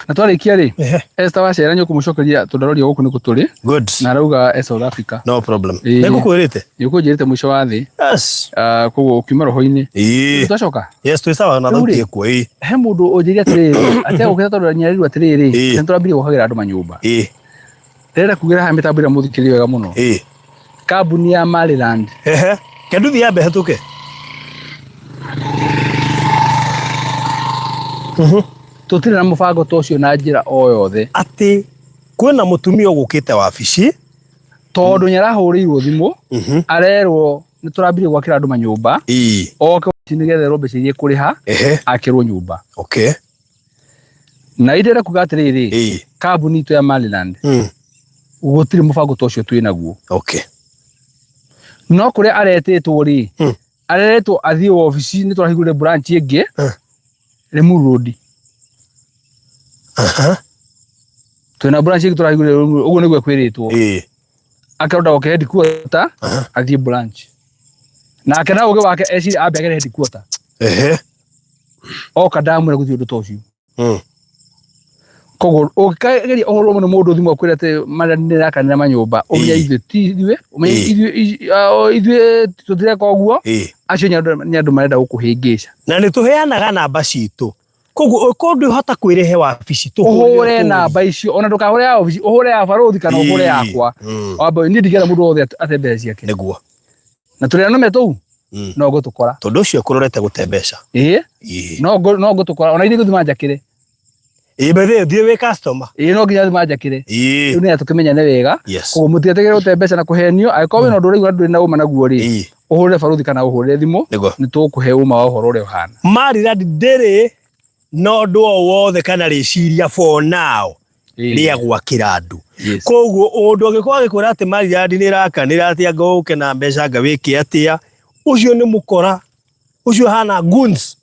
Na twarĩkia rĩ, Ehe. Esther Wacera nĩ ũkũmũcokeria tondũ aroria gũkũ nĩkũ tũrĩ Good. na arauga e South Africa. No problem. Ĩĩ. Nĩ ngũkwĩrĩte. Nĩ ũkũnjĩrĩte mũico wa thĩ. Yes. Ah, koguo ũkiuma roho-inĩ. Ĩĩ. Twacoka. Yes, twĩ sawa na Rĩu thauti rĩ, ĩkuo. Ĩĩ. He mũndũ ũnjĩrire atĩrĩrĩ, atĩ agũkĩte tondũ nĩarerirwo atĩrĩrĩ, Ĩĩ. nĩ tũrambirie gwakagĩra andũ manyũmba. Ĩĩ. Ndĩrenda kugĩra haha mĩtambo ĩrĩa mũthikĩrĩrie wega mũno. Ĩĩ. Kambuni ya Maryland. Ehe. Kenduthi yambe hetũke. Tũtirĩ na mũbango ta ũcio na njĩra o yothe. Atĩ kwĩna mũtumia ũgũkĩte wabici. Tondũ nĩ arahũrĩirwo thimũ, arerwo nĩ tũrambirie gwakĩra andũ manyũmba, Ĩĩ. oke nĩgetha erwo mbeca iria ekũrĩha, Ehe. akĩrwo nyũmba. Okay. Na ndĩrenda kuga atĩrĩrĩ, Ĩĩ. kambuni itũ ya Maryland gũtirĩ mũbango ta ũcio twĩ naguo. Okay. No kũrĩa aretĩtwo rĩ, areretwo athiĩ wabici nĩ tũrahingũrire branch ĩngĩ Limuru Road. Aha. Twĩna branch ĩngĩ tũrahingũrire Limuru, ũguo nĩguo kwĩrĩtwo. Ĩĩ. Akĩrenda oke headquarter athiĩ branch. Nake na ũgĩ wake eciria ambe agere headquarter. Ehe. Oka ndamwĩra gũtirĩ ũndũ ta ũcio. Koguo ũngĩkageria ũhũrwo mũno mũndũ thimũ akwĩre atĩ marĩa nĩrakanĩra manyũmba, ũmenye Ĩĩ. ithuĩ ti ithuĩ, ũmenye Ĩĩ. ithuĩ ithuĩ tũtireka ũguo, Ĩĩ. acio nĩ andũ marenda gũkũhĩngĩca. Na nĩ tũheanaga namba citũ. Koguo ũkorwo ndũhota kwĩrehe wabici tũhũrĩre Ũhũre namba icio, ona ndũkahũre ya obici, ũhũre ya barũthi kana ũhũre yakwa. Wambe niĩ ndingĩenda mũndũ wothe ate mbeca ciake. Nĩguo. Na tũrĩ anũme tũu, no ngũtũkora. Tondũ ũcio ekũrorete gũte mbeca. Ĩĩ. Ĩĩ. No ngũtũkora, ona ithuĩ ngũthima njakĩre. Ĩĩ bethe thiĩ wĩ customer. Ĩĩ no nginya thima njakĩre. Ĩĩ. Rĩu nĩ tũkĩmenyane wega. Yes. Koguo mũtigetigĩre gũte mbeca na kũhenio, angĩkorwo wĩna ũndũ ũraigua ndũrĩ na ũma naguo rĩ, Ĩĩ. ũhũrĩre barũthi kana ũhũrĩre thimũ, Nĩguo. nĩ tũgũkũhe ũma wa ũhoro ũrĩa ũhana. Maryland ndĩrĩ na ũndũ o wothe kana rĩciria for now Ĩĩ. rĩa gwakĩra andũ. Yes. Koguo ũndũ angĩkorwo agĩkwĩra atĩ Maryland nĩ ĩrakanĩra atĩ anga ũke na mbeca anga wĩke atĩa, ũcio nĩ mũkora, ũcio ũhana goons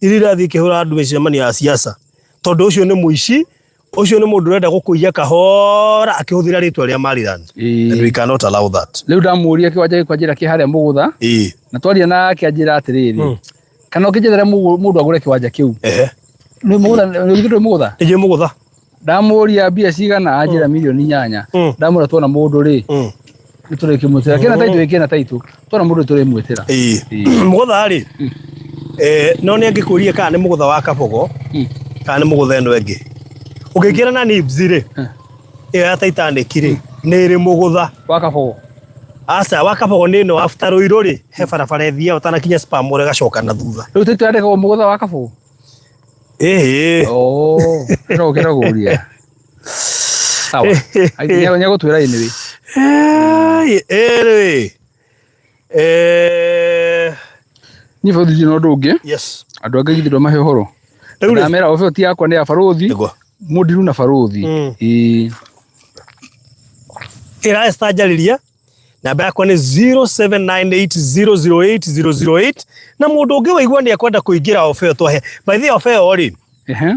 iria irathiĩ ikĩhũra andũ mĩcemanio ya siasa, tondũ ũcio nĩ mũici, ũcio nĩ mũndũ ũrenda gũkũiya kahora akĩhũthĩra rĩtwa rĩa Maryland. Ĩĩ. And we cannot allow that. Rĩu ndamũria kĩwanja gĩkwa njĩra kĩ harĩa Mũgũtha, Ĩĩ. na twaria nake anjĩra atĩrĩrĩ, kana ũkĩnjethere mũndũ agũre kĩwanja kĩu. Ehe. Nĩ Mũgũtha, nĩ ndũĩ Mũgũtha? Nĩ njũĩ Mũgũtha. Ndamũria mbia cigana anjĩra mirioni 8. Ndamwĩra tuona mũndũ rĩ, nĩ tũrĩkĩmwĩtĩra. Kĩna taitũ kĩna taitũ. Tuona mũndũ tũrĩmwĩtĩra. Ĩĩ. Mũgũtha rĩ, no nĩ angĩkũria kana nĩ Mũgũtha wa Kabogo kana nĩ Mũgũtha ĩno ĩngĩ. Ũngĩingĩra na Nibs rĩ, ĩyo ya Titanic rĩ, nĩ ĩrĩ Mũgũtha. Wa Kabogo. Aca, wa Kabogo nĩ ĩno after Ruiru rĩ, he barabara ĩthiaga ũtanakinya Spar Mall ĩgacoka na thutha. Rĩu taitũ yandĩkagwo Mũgũtha wa Kabogo? Ĩĩ. Oh, no ũkĩra kũria. Sawa. Nĩegũtwĩra anyway. Anyway. Niĩ borithi ndirĩ na ũndũ ũngĩ. Yes. Andũ angĩ githĩ ndwamahe ũhoro. Rĩu rĩ. Ndamera obe ti yakwa nĩ ya barũthi. Nĩguo. Mũndiru na barũthi. Ĩĩ. Ĩra Esther njarĩrie. Namba yakwa nĩ 0798008008 na mũndũ ũngĩ waigua nĩ ekwenda kũingĩra ofa ĩyo twahe. By the way ofa ĩyo rĩ, Ehe.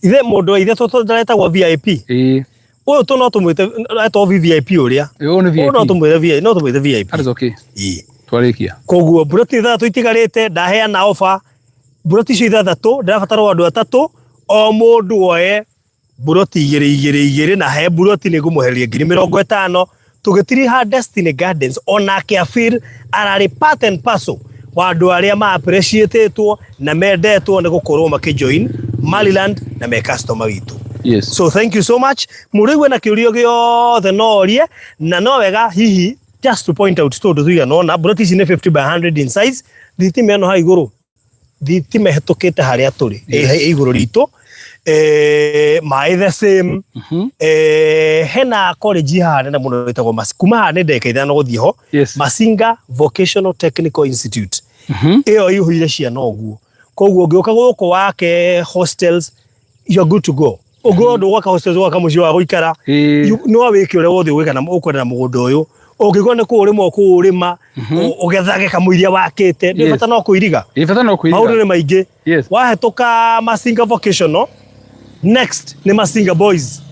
ithe mũndũ wa ithe tũretagwo VIP. Ĩĩ. Ũyũ tu no tũmwĩte etwo VVIP ũrĩa. Ũyũ nĩ Ũyũ no VIP. tũmwĩre VIP, no tũmwĩte VIP. That is okay. Ĩĩ. Twarĩkia. Koguo mburoti ithathatũ itigarĩte ndaheana ofa mburoti icio ithathatũ ndĩrabatara o andũ atatũ o mũndũ oe mburoti igĩrĩ igĩrĩ igĩrĩ na he mburoti nĩ ngũmwehereria 50,000 tũgĩtiriha Destiny Gardens onake Afir ararĩ part and parcel wa andũ arĩa ma appreciatetwo na mendetwo nĩ gũkorwo makĩjoin Maryland na me customer witũ. Yes. So thank you so much. Mũndũ aigua na kĩũria gĩothe no orie na no wega hihi just to point out tũndũ tũigana ũna mburoti ici nĩ 50 by 100 in size thitima ĩno hau igũrũ thitima ĩhetũkĩte harĩa tũrĩ ĩ igũrũ ritũ maĩ the same hena college haha nene mũno ĩtagwo kuma haha nĩ ndagĩka 5 gũthiĩ ho. Yes. Masinga Vocational Technical Institute ĩyo ĩihũire ciana ũguo koguo ũngĩũka gũkũ wake hostels you are good to go ũngĩona ũndũ gwaka hostels gwaka mũciĩ wa gũikara no wĩke ũrĩa wothe ũgwĩka na ũkwenda na mũgũnda ũyũ ũngĩkorwo nĩ kũũrĩma ũkũũrĩma ũgethage kamũiria wakĩte nĩ bata no kũiriga. Ĩ bata no kũiriga. Maũndũ nĩ maingĩ. Yes. Wahĩtũka Masinga Vocational next nĩ Masinga Boys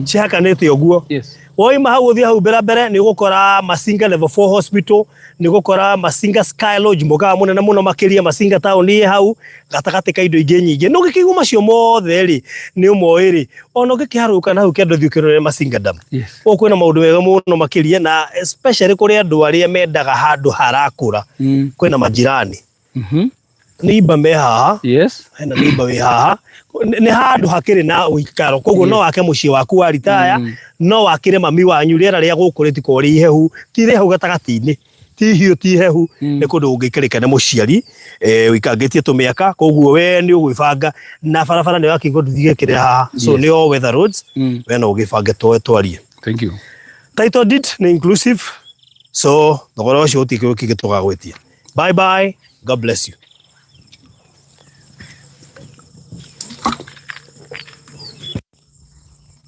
cihakanĩte ũguo. Yes. Woima hau ũthiĩ hau mbere mbere nĩ ũgũkora Masinga Level 4 Hospital, nĩ ũgũkora Masinga Sky Lodge, mũkawa mũnene mũno makĩria Masinga town ĩ hau gatagatĩ ka indo ingĩ nyingĩ. Na ũngĩkĩigua macio mothe rĩ, nĩ ũmoĩ rĩ, ona ũngĩkĩharũrũka na hau kĩanda ũthiĩ ũkĩrore Masinga Dam. Yes. Gũkũ kwĩna maũndũ mega mũno makĩria na especially kũrĩ andũ arĩa mendaga handũ harakũra. Kwĩna majirani. Neighbor me haha. Yes. Hena neighbor wĩ haha. Nĩ handũ hakĩrĩ na ũikaro koguo no wake mũciĩ waku wa ritaya, no wakĩre mami wanyu. Rĩera rĩa gũkũ rĩtikoragwo rĩ ihehu, ti rĩhehu gatagatĩ-inĩ, ti hiũ ti hehu, nĩ kũndũ ũngĩikarĩka nĩ mũciari ũikangĩtie tũmĩaka, koguo we nĩ ũgwĩbanga na barabara nĩ wakĩigua ndũthigĩkĩre haha, so nĩ all weather roads, we no ũgĩbange twarie. Thank you. Title deed nĩ inclusive, so thogora ũcio gũtirĩ kĩndũ kĩngĩ tũgagwĩtia. Bye bye, God bless you.